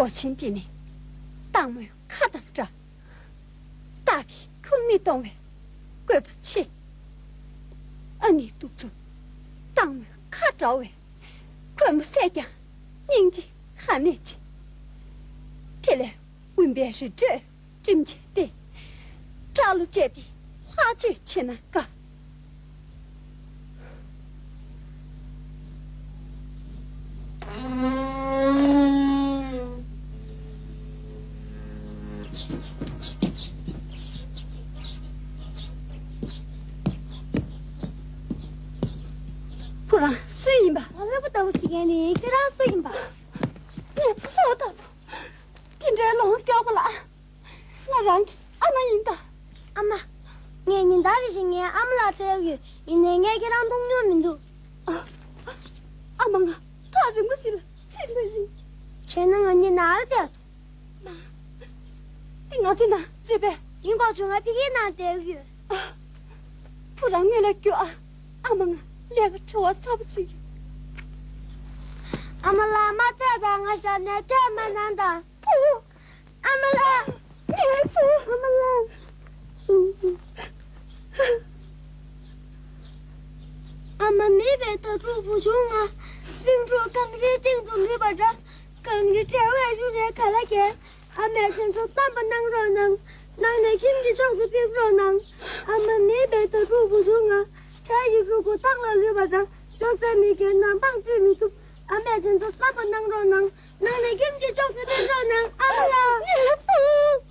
སྒོ་ཆེན་འདི་ནི་སྟག་མོའི་ཁ་དང་འདྲ། སྟག་གིས་ཁྱུར་མིད་གཏོང་བའི་བཀོད་པ་ཆེ། ཨ་ནེ་གདུག་རྩུབ་སྟག་མོའི་ཁ་འདྲ་བས། མགོན་པོ་བསད་ཀྱང་སྙིང་རྗེ་ག་ནས་ཆེ། དེ་ལས་དབེན་པའི་རི་ཁྲོད་འགྲིམ་བྱས་ཏེ། སྐྲ་ལོ་བཅད་དེ་ལྷག་སྤྱོད་བྱེད་ན་དགའ། ཁོ་རང་སུ་ཡིན་པ། ང་ལྷ་བུ་ལྟ་བུ་ཟེར་མཁན་ནི་ཁྱེད་རང་སུ་ཡིན་པ། ངའི་བུ་ལྷ་བུ་ལྟ་བུ། དེ་འདྲའི་ལོང་སྐྱོ་པོ་ལ། ང་རང་གི་ཨ་མ་ཡིན་ད། ཨ་མ། ངས་ཉིན་ལྟར་རེ་བཞིན་ངའི་ཨ་མ་ལགས་འཚོལ་གྱི་ཡོད། ཡིན་ནའི་ངས་ཁྱེད་རང་མཐོང་མྱོང་མི་འདུག་ཨ། ཨ་མ་ང་ཐག་རིང་པོ་ཞིག་ལ་ཕྱིན་པ་ཡིན། བྱས་ན་ང་གཉིས་ནང་ལ་བསྡད་དོ། མ། འདི་ང་ཚོའི་ནང་རེད་པས། ཡིན་དགོས་བྱུང་ང་ཕ་གིའི་ནང་བསྡད་ཡོད། ཨ། བུ་རང་སྔོན་ལ་རྒྱུགས་ཨ། ཨ་མ་ང་ལས་ཀ་བྲེལ་བ་ཚ་པོ་བྱེད་ཀྱི། ཨ་མ་ལགས་མ་བསྡད་དང་། ང་ཞག་ནས་བསྡད་མ་གནང་དང་། བུ། ཨ་མ་ལགས། ངའི་བུ། ཨ་མ་ལགས། ཨ་མ་མེད་པའི་ཟླ་དྲུག་བུ་ཆུང་ང་། གླིང་དྲུག་གངས་རིའི་སྟེང་དུ་ལུས་པ་འདྲ། གངས་རི་བྲལ་བའི་གཡུ་རལ་ག་ལ་རྒྱས། ཨ་མས་དེ་ཚོ་བསམ་པ་གནང་རོགས་གནང་། གནང་ནས་ཁྱིམ་གྱི་ཕྱོགས་སུ་ཕེབས་རོགས་གནང་། ཨ་མ་མེད་པའི་ཟླ་དྲུག་བུ་ཆུང་ང་། བྱ་ཡི་ཕྲུ་གུ་ཐང་ལ་ལུས་པ་འདྲ། གློ་ཚད་མི་རྒན་ནམ་འཕང་བཅུད་མི་ཐུབ། ཨ་མས་དེ་ཚོ་བསམ་པ་གནང་རོགས་གནང་། གནང་ནས་ཁྱིམ་གྱི་ཕྱོགས་སུ་ཕེབས་རོགས་གནང་། ཨ་མ་ལགས། ངའི་བུ།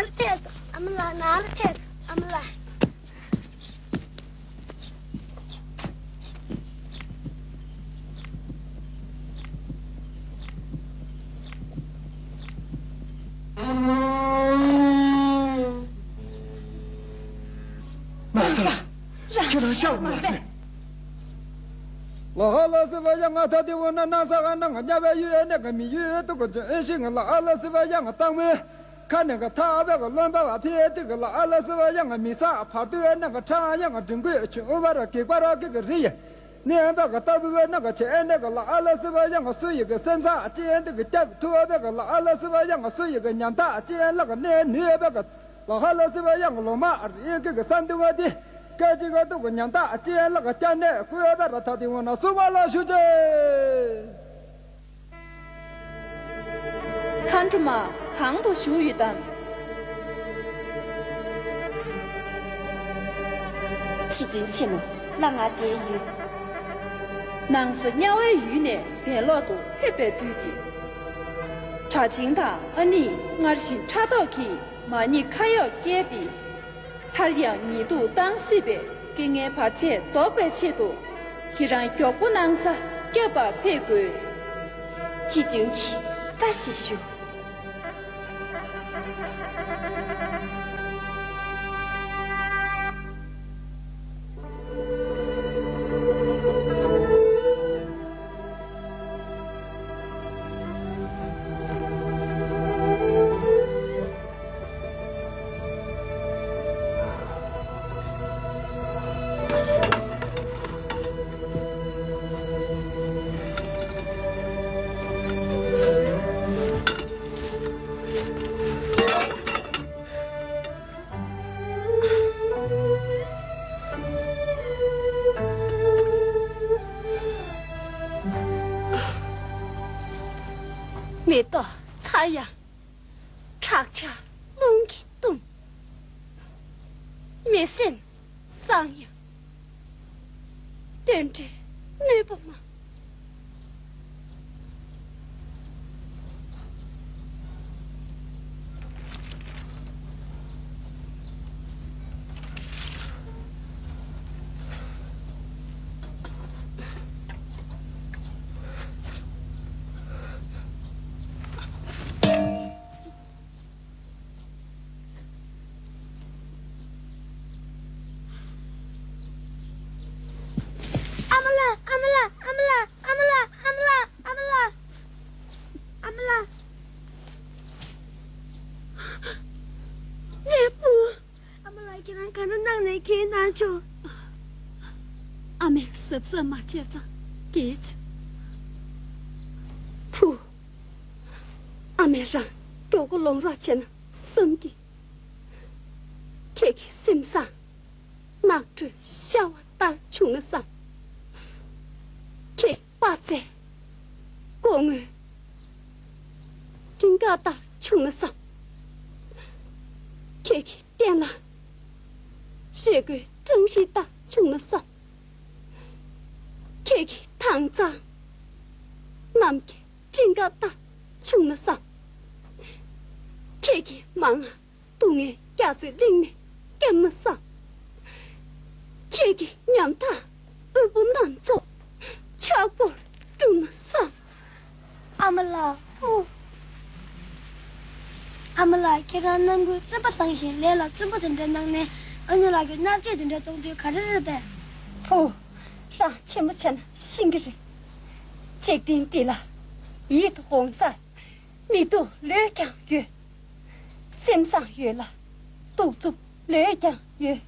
ལ་ཐད་དོ། ཨ་མ་ལགས། ནང་ལ་ཐད་དོ། ཨ་མ་ལགས། མ་ས། ཁྱོད་རང་ཤག་མ་རེད། ལ་ཧ་ལ་སི་བ་ཡ་ང་ད་དེ་བོ་ན་ན་ས་ག་ན་ང་ཉ་བའི་ཡུལ་ནས་ག་མི་ཡུལ་དུ་ག་ཅན་ཤིང་ལ་ཧ་ལ་སི་བ་ཡ་ང་བཏང་མོད། ཁ་ནས་ག་ཐག་བས་ག་རློན་པ་བ་ཕི་ཏི་ག་ལ་ཨ་ལ་སི་བ་ཡ་ང་མི་ས་བར་དུ་ནས་ག་ཁྲང་ཡ་ང་འབྲིང་གོས་ཆུང་བ་ར་གེགས་པ་ར་གི་ག་རི་ཡ། ནས་བ་ག་ལྟ་བུ་བས་ནས་ག་ཆེ་ནས་ག་ལ་ཨ་ལ་སི་བ་ཡ་ང་སུ་ཡི་ག་སེམས་ས་ཅི་ཏི་ག་སྐྱབས་ཐུ་བ་བས་ག་ལ་ཨ་ལ་སི་བ་ཡ་ང་སུ་ཡི་ག་ཉམ་ཐག་ཅི་ལ་ག་ནས་ནུས་བས་ག་ལ་ཧ་ལ་སི་བ་ཡང་ལོ་མ་རིང་གི་གི་བསམ་དུས་ང་དེ་སྐད་ཅིག་ག་ཏུ་གི་ཉམ་ཐག་ཅི་ལ་ག་སྐྱ་ནས་ཀུ་ཡོད་པ་ར་ཐ་དེ་ངོ་ན་སུ་བ་ལ་ཞུ་ཅེ། མཁའ་འགྲོ་མ་གང་དུ་བཞུགས་ཡོད་དམ། ཕྱི་བཙུན་ཆེན་མོ་ལ་ང་དེ་ཡོད། ནང་ས་དམྱལ་བའི་ཡུལ་ནས་གདན་ལོག་ཏུ་ཕེབས་པའི་དུས་དེ། གྲྭ་ཆེན་དང་ཨ་ནི་སྔར་བཞིན་ཕྲག་དོག་གིས། མ་ཉེས་ཁ་གཡོགས་བཀལ་ཏེ། སླར་ཡང་ཉེས་འདུག་བཏང་སྲིད་པའི་རྐྱེན་ངན་བར་ཆད་ཟློག་པའི་ཆེད་དུ། ཁྱེད་རང་མགྱོགས་པོ་གནང་ས་སྐྱབས་པར་ཕེབས་དགོས། ཕྱི་བཙུན་གྱིས་བཀའ་ཞིག་ཞུ། མེ་ཏོག་ཚ་ཡང་། ཁྲག་ཆར་རླུང་གིས་བཏུམས། མི་སེམས་སངས་ཡང་། བསྟོད་འགྲོའི་གནོད་པ་མང་། ཨ་མ་ལགས། ཨ་མ་ལགས། ཨ་མ་ལགས། ཨ་མ་ལགས། ཨ་མ་ལགས། ཨ་མ་ལགས། ངའི་བུ། ཨ་མ་ལགས། ཁྱེད་རང་ག་འདྲ་གནང་ནས་ཁྱེད་གནང་ཆོག་ཨ་མས་གཟབ་གཟབ་མ་བྱས་ཙང་འགལ་བྱུང་། བུ། ཨ་མས་རང་མགྱོགས་པོ་ལོང་རོགས་བྱས་ན་བསམ་གི། ཁྱེད་ཀྱི་སེམས་བཟང་ནགས་ཁྲོད་ཤ་བ་ལྟར་བྱུང་ན་བསམ། ཁྱེད་དཔའ་རྩལ་སྒོ་ངའི་མགྲིན་ཁ་ལྟར་བྱུང་ན་བསམ། ཁྱེད་ཀྱི་བསྟན་ལ་རི་མགོའི་ཐང་གཞི་ལྟར་བྱུང་ན་བསམ། ཁྱེད་ཀྱི་དྭངས་གཙང་ནམ་མཁའི་སྤྲིན་དཀར་ལྟར་བྱུང་ན་བསམ། ཁྱེད་ཀྱི་མང་ང་སྡུག་བསྔལ་རྒྱ་མཚོའི་གླིང་ནས་བསྐྱབས་ན་བསམ། ཁྱེད་ཀྱི་ཉམ་ཐག་དབུལ་པོ་རྣམས་ཚོ་ཕྱུག་པོར་གྱུར་ན་བསམ། ཨ་མ་ལགས། ཨོ། ཨ་མ་ལགས། ཁྱེད་རང་རྣམ་ཀུན་སེམས་པ་བཟང་ཞིང་ལས་ལ་བརྩོན་པོ་དེ་འདྲ་གནང་ནས་ཨ་ནེ་ལགས་ཀྱིས་མནར་གཅོད་དེ་འདྲ་གཏོང་དུས་ག་རེ་རེད་པས། ཕུ། རང་ཆེན་པོ་བྱས་ན་ཤེས་ཀྱི་རེད། འཇིག་རྟེན་འདི་ལ་ཡིད་དུ་འོང་ས་མི་སྡུག་ལོས་ཀྱང་ཡོད། སེམས་བཟང་ཡོད་ལ་གདུག་རྩུབ་ལོས་ཀྱང་ཡོད།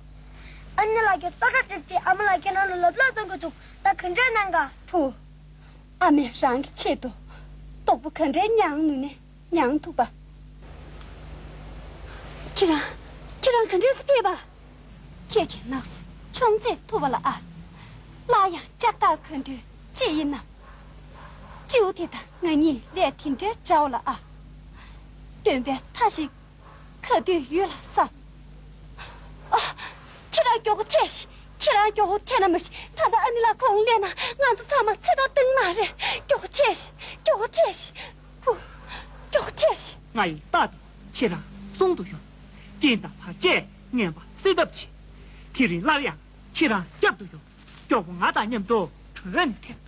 ཨ་ནེ་ལགས་ཀྱིས་སོ་ཁ་བསྒྲིགས་ཏེ་ཨ་མ་ལགས་ཁྱེད་རང་ལ་ལབ་ལོག་གཏོང་གི་འདུག་ད་ག་འདྲས་གནང་ག་ཕུ། ཨ་མས་རང་གི་ཆེད་དུ་སྟོབས་པོ་ག་འདྲས་མྱངས་ནུས་ནས་མྱངས་ཐུབ་པ། ཁྱེད་རང་། ཁྱེད་རང་ག་འདྲས་སེ་ཕེབས་པ། ཁྱེད་ཀྱིས་ནགས་སུ་མཆོང་རྩེད་ཐུབ་པ་ལ་ཨ། སླར་ཡང་ལྕགས་ཐག་ག་དུས་ཅི་ཡིན་ནམ། སྤྱི་བོ་དེ་དང་ང་གཉིས་ལས་དེ་འདྲའི་འདྲ་བ་ལ་ཨ། སྟོན་པའི་མཐའ་ཞིག་ག་དུས་ཡོད་ལ་བསམ། ཨ། ཁྱེད་རང་མགྱོགས་པོ་ཐད་ཤིག་ཁྱེད་རང་མགྱོགས་པོ་ཐད་ན་མ་གཞི་ད་ལྟ་ཨ་ནེ་ལགས་ཁོང་སླེབས་ན་ང་ཚོ་ཚང་མ་ཚེ་ཐར་བཏང་མ་རེད། མགྱོགས་པོ་ཐད་ཤིག་མགྱོགས་པོ་ཐད་ཤིག་ཕུ། མགྱོགས་པོ་ཐད་ཤིག་ང་ཡི་རྟགས་དེ་ཁྱེད་རང་བཙོང་དུ་ཡོང་། སྤྲིན་དང་བར་ཆད་ངན་པ་སེལ་ཐབས་བྱེད། དེ་རིང་སླར་ཡང་ཁྱེད་རང་བསྐྱབ་ཏུ་ཡོང་། མགྱོགས་པོ་ང་དང་མཉམ་དུ་བྲོས་ནས་ཐེབས།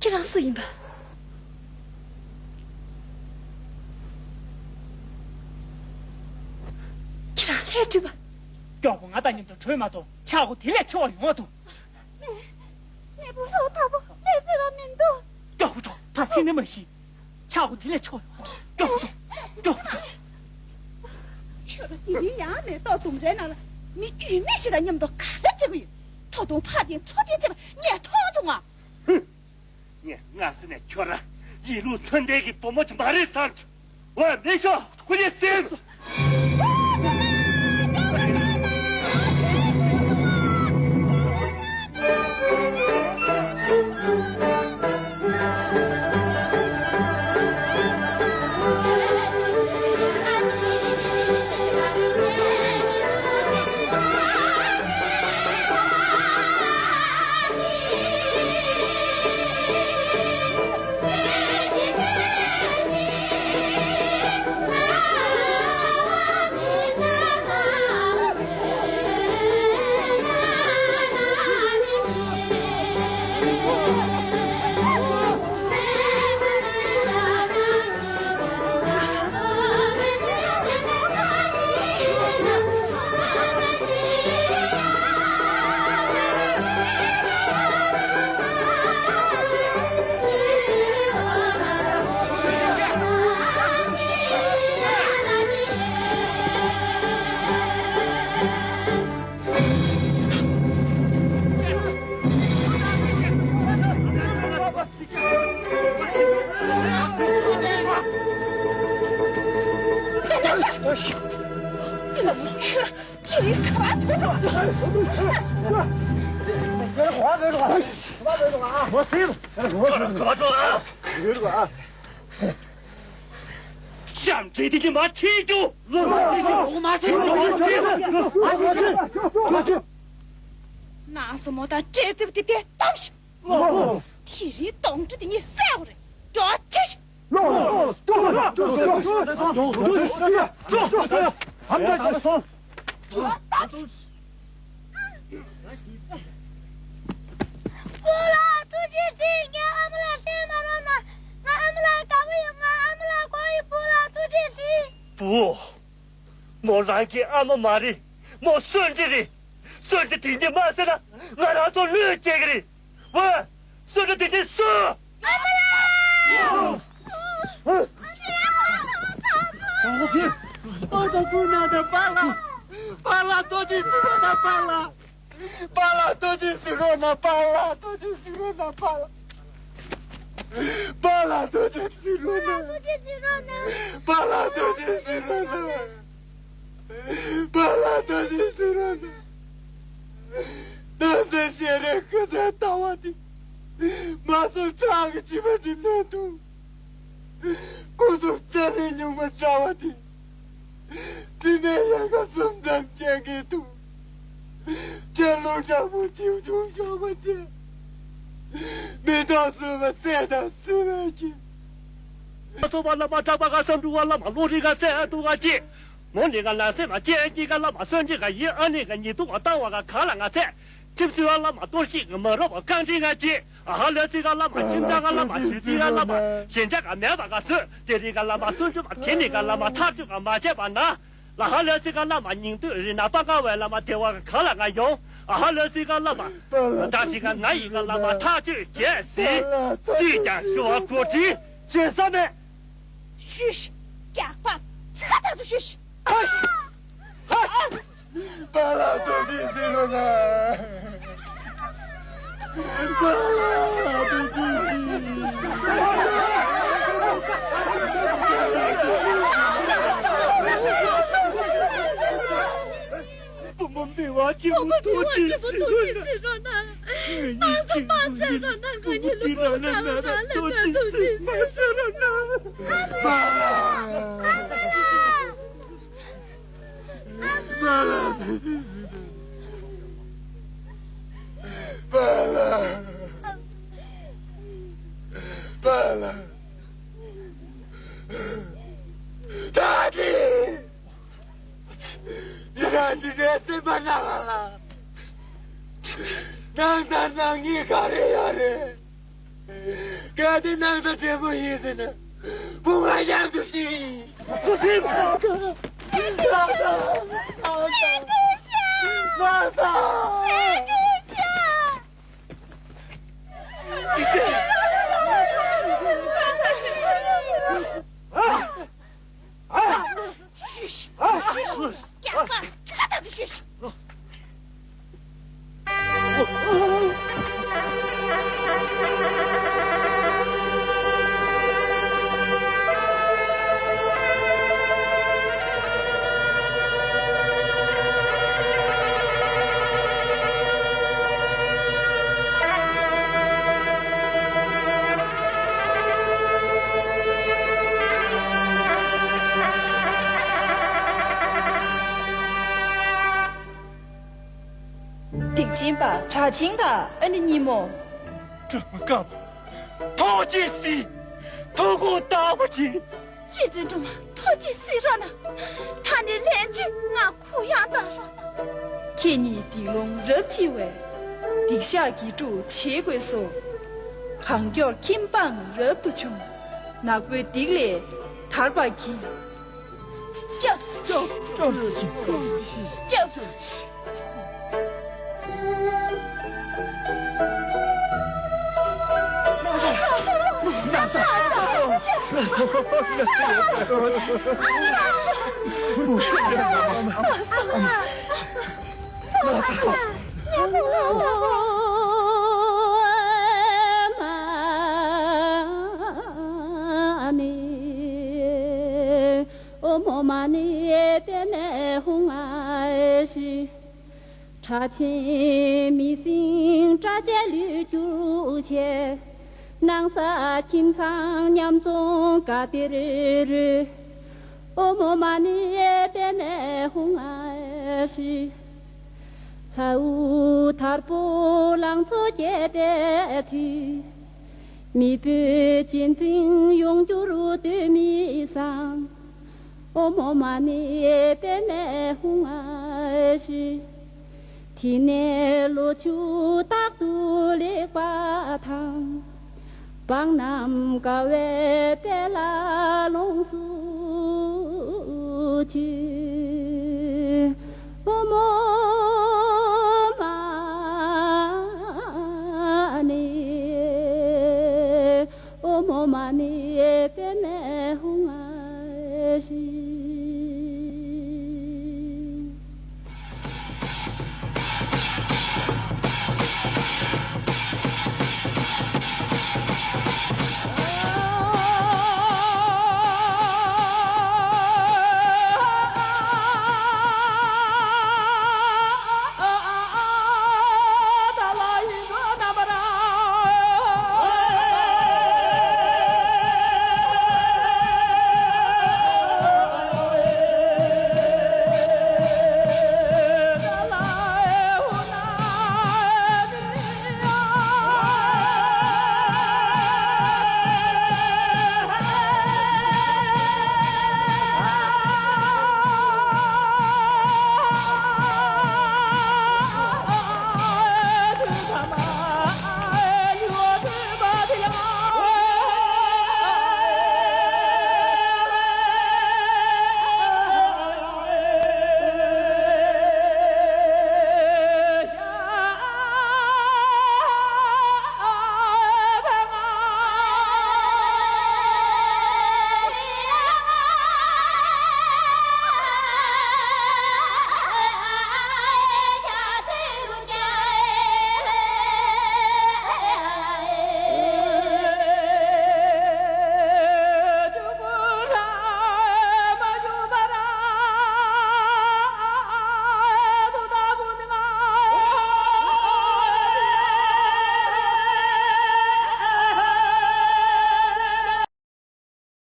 ཁྱེད་རང་སུ་ཡིན་པ། ཁྱེད་རང་ལྷའི་སྤྲུལ་པ། མགྱོགས་པོ་ང་དང་མཉམ་དུ་བྲོས་མ་གཏོགས་ཆག་སྒོ་དེ་ལས་ཆེ་བ་ཡོང་བ་འདུག་ནས་བུ་ལྷོ་ཐག་པོ་ནས་བུ་ལ་མི་འདུག་མགྱོགས་པོ་འགྲོ། ད་ཕྱི་ནས་མ་ཤི། ཆག་སྒོ་དེ་ལས་ཆེ་བ་ཡོང་བ་འདུག་མགྱོགས་པོ་འགྲོ། མགྱོགས་པོ་འགྲོ། ཁྱོད་རང་དེ་རིང་ཡང་མེ་ཏོག་ལྡུམ་རའི་ནང་ལ་མི་རྒྱུས་མེད་ཞིག་དང་མཉམ་དུ་ག་རེ་བྱེད་ཀྱི་ཡོད། ཐོ་དུང་ཕག་སྟེང་མཚོ་སྟེང་བྱེད་པ་ངས་མཐོང་བྱུང་ང་། ཧུམ། ངས་སྔ་ས་ནས་ཁྱོད་རང་ཡིད་ལུས་མཚོན་ལྡན་གྱི་བུ་མོ་ཅིག་མ་རེད་བསམ་བྱུང་། འོ་མི་ཤོག་ཁོ་གཉིས་ཟིན། ཤམ་འདྲེ་དེ་གི་མ་ཁྲིད་རྒྱུ། ལོ་མ་ཁྲིད་རྒྱུ། ལོ་མ་ཁྲིད་རྒྱུ། ལོ་མ་ཁྲིད་རྒྱུ། ནང་སོ་མོ་དང་འདྲེ་རྩིབ་དེ་དེ་གཏམ་ཞིག་ལོ། དེ་རིང་གདོང་དྲུག་དེ་གཉིས་བསད་དགོས་རེད། མགྱོགས་ཆེ་ཞིག་ལོ། ལོ། ལོ། ལོ། ལོ། ལོ། ལོ། ལོ། སྤོ་ལགས་ཐུགས་རྗེ་གཟིགས། ངའི་ཨ་མ་ལགས་བསད་མ་རོགས་གནང་། ང་ཨ་མ་ལགས་དགའ་པོ་ཡོད། ང་ཨ་མ་ལགས་དགོས་ཡོད། སྤོ་ལགས་ཐུགས་རྗེ་གཟིགས། སྤོ། མོ་རང་གི་ཨ་མ་མ་རེད། མོ་གསོན་འདྲེ་རེད། གསོན་འདྲེ་དེ་འདྲ་མ་བསད་ན་ང་རང་ཚོ་བློས་བཀལ་གི་རེད། ཝེ། གསོན་འདྲེ་དེ་འདྲ་གསོན། ཨ་མ་ལགས། ཨོ་ད་ཀུན་ན་ད་པཱ་ལགས། པཱ་ལགས་ཐུགས་རྗེ་གཟིགས་རོགས་གནང་པཱ་ལགས། པཱ་ལགས་ཐུགས་རྗེ་གཟིགས་རོགས་གནང་། པཱ་ལགས་ཐུགས་རྗེ་གཟིགས་རོགས་གནང་། པཱ་ལགས། པཱ་ལགས་ཐུགས་རྗེ་གཟིགས་རོགས་གནང་། པཱ་ལགས་ཐུགས་རྗེ་གཟིགས་རོགས་གནང་། པཱ་ལགས་ཐུགས་རྗེ་གཟིགས་རོགས་གནང་། ནང་སེམས་ཤེས་རིག་སྐུ་ཚེ་ལྟ་བ་དེ། མ་སོང་ཁྲག་གི་དྲི་མ་དྲི་ནས་འདུག་སྐུ་གཟུགས་སྐྱ་རེངས་སྨྱུག་མ་འདྲ་བ་དེ། དྲི་མེད་ཡལ་ག་གསུམ་ཙམ་ཅན་གྱི་དུ། ཁྱེད་ལུས་དྲང་པོ་བྱིའུ་ཆུང་ཤོག་པ་བྱས། མི་ཐོག་སུ་བ་སྲས་དང་སྲིད་པའི་ཁྱེད། སོ་བ་བླ་མ་གྲགས་པ་ག་བསམ་འགྲུབ་པ་བླ་མ་བློ་རིག་ག་སྲས་ཨ་ཏུ་ག་ཅི། མོ་ནི་ག་ན་སེ་མ་ཅན་གྱི་ག་བླ་མ་སོན་གྱི་ག་ཡི་ཨ་ནི་ག་ཉི་ཏུ་བ་བཏང་བ་ག་ག་ལ་ང་ཚད། ཁྲིམས་སུ་བ་བླ་མ་གཏོར་བཤིག་གི་མ་རབས་བ་རྐང་འདྲི་ང་ཅི། ཨ་ཧ་ལ་སི་ག་བླ་མ་ཁྱིམ་བདག་ག་བླ་མ་ཞུ་ཏི་ག་བླ་མ་ཞེན་ཆགས་ག་མེད་པ་ག་སོས་དེ་རིང་ག་བླ་མ་སུན་ཏུ་བ་དེ་ནི་ག་བླ་མ་ཐག་གཅོད་ག་མ་བྱས་པ་ན། ལ་ཧ་ལ་སི་ག་བླ་མ་སྙིང་སྟོད་རི་ན་པ་ཀ་བའི་བླ་མ་དེ་བ་ག་ལ་ང་ཡོང་། ཨ་ཧ་ལ་སི་ག་བླ་མ་བཀྲ་ཤིས་ག་ན་ཡི་ག་བླ་མ་ཐག་གཅོད་བྱས་ཟིན། སུས་ཀྱང་ཞུ་བ་གོ་སྒྲིག་བྱེད་ས་མེད། ཤུ་ཤི། རྒྱགས་པ་ཚ་ཐག་ཆོད་ཤུ་ཤི། ཧ་ཤི། ཧ་ཤི། པཱ་ལགས་ཐུགས་རྗེ་གཟིགས་རོགས་གནང་། པཱ་ལགས་ཐུགས་རྗེ་གཟིགས། བུ་མོ་མི་དབང་ཆེན་པོ་ཐུགས་རྗེ་གཟིགས་རོགས་གནང་། ང་གཉིས་ཁྱེད་ཚོ་ཡིན། བུ་མོ་འདི་རང་ལ་ན་ན་ཐུགས་རྗེ་གཟིགས་མ་ཟེར་རོགས་གནང་། པཱ་ལགས། པཱ་ལགས། པཱ་ལགས། པཱ་ལགས། ད་དེ། འདི་འདྲའི་སེམས་པ་ནག་ལ། ནང་ས་ནང་གཉིས་ག་རེ་ཡོད་རེད། གལ་ཏེ་ནང་ས་བདེ་མོ་ཡིན་ཟེར་ན། བུ་ང་མཉམ་དུ་ཤི། བུ་ཤི། ནང་ས། ནང་ས། ནང་ས། སྡིག་ཆེན་པ་གྲགས་ཆེན་དང་ཨ་ནི་གཉིས་མོ། སྒྲོལ་མ་དཀར་པོ། ཐུགས་རྗེས་གཟིགས། ཐུགས་དགོངས་དག་པ་བྱེད། རྗེ་བཙུན་སྒྲོལ་མ་ཐུགས་རྗེས་གཟིགས་རོགས་གནང་། ད་ནི་ལན་གཅིག་ང་གུ་ཡངས་བཏང་རོགས་གནང་། ཁྱེད་གཉིས་སྡིག་ལོང་རབ་ཆེ་བས། སྡིག་བཤགས་དགེ་སྒྲུབ་བྱེད་དགོས་སོ། གང་མགྱོགས་ཁྱིམ་སྤངས་རབ་ཏུ་བྱུང་། ནག་པོའི་སྡིག་ལས་ཐར་པར་གྱིས། སྐྱབས་སུ་མཆི། སྐྱབས་སུ་མཆི། སྐྱབས་སུ་མཆི། ཨོཾ་མ་ཎི་པདྨེ་ཧཱུྃ་ཨཱཿཧྲཱིཿ། གྲགས་ཆེན་མི་སྲིང་སྐྲ་བཅད་ལུས་སྒྱུར་བྱེད། སྣང་ས་ཁྱིམ་ཚང་ཉམ་ཆུང་ག་དེར་རུ། ཨོཾ་མ་ཎི་པདྨེ་ཧཱུྃ་ཨཱཿཧྲཱིཿ། ལྷའུ་དྭགས་པོ་ལང་ཚོ་རྒྱས་པའི་མཐུས། མི་བུ་གཅེས་འཛིན་ཡོངས་གྱུར་གདོན་མི་ཟ། ཨོཾ་མ་ཎི་པདྨེ་ཧཱུྃ་ཨཱཿཧྲཱིཿ། དེ་ནས་ལོ་ཕྱུགས་རྟག་ཏུ་ལེགས་པ་དང་། འབངས་རྣམས་དགའ་བའི་དཔལ་ལ་ལོངས་སུ་སྤྱོད། ཨོཾ་མ་ཎི། ཨོཾ་མ་ཎི་པདྨེ་ཧཱུྃ་ཨཱཿཧྲཱིཿ།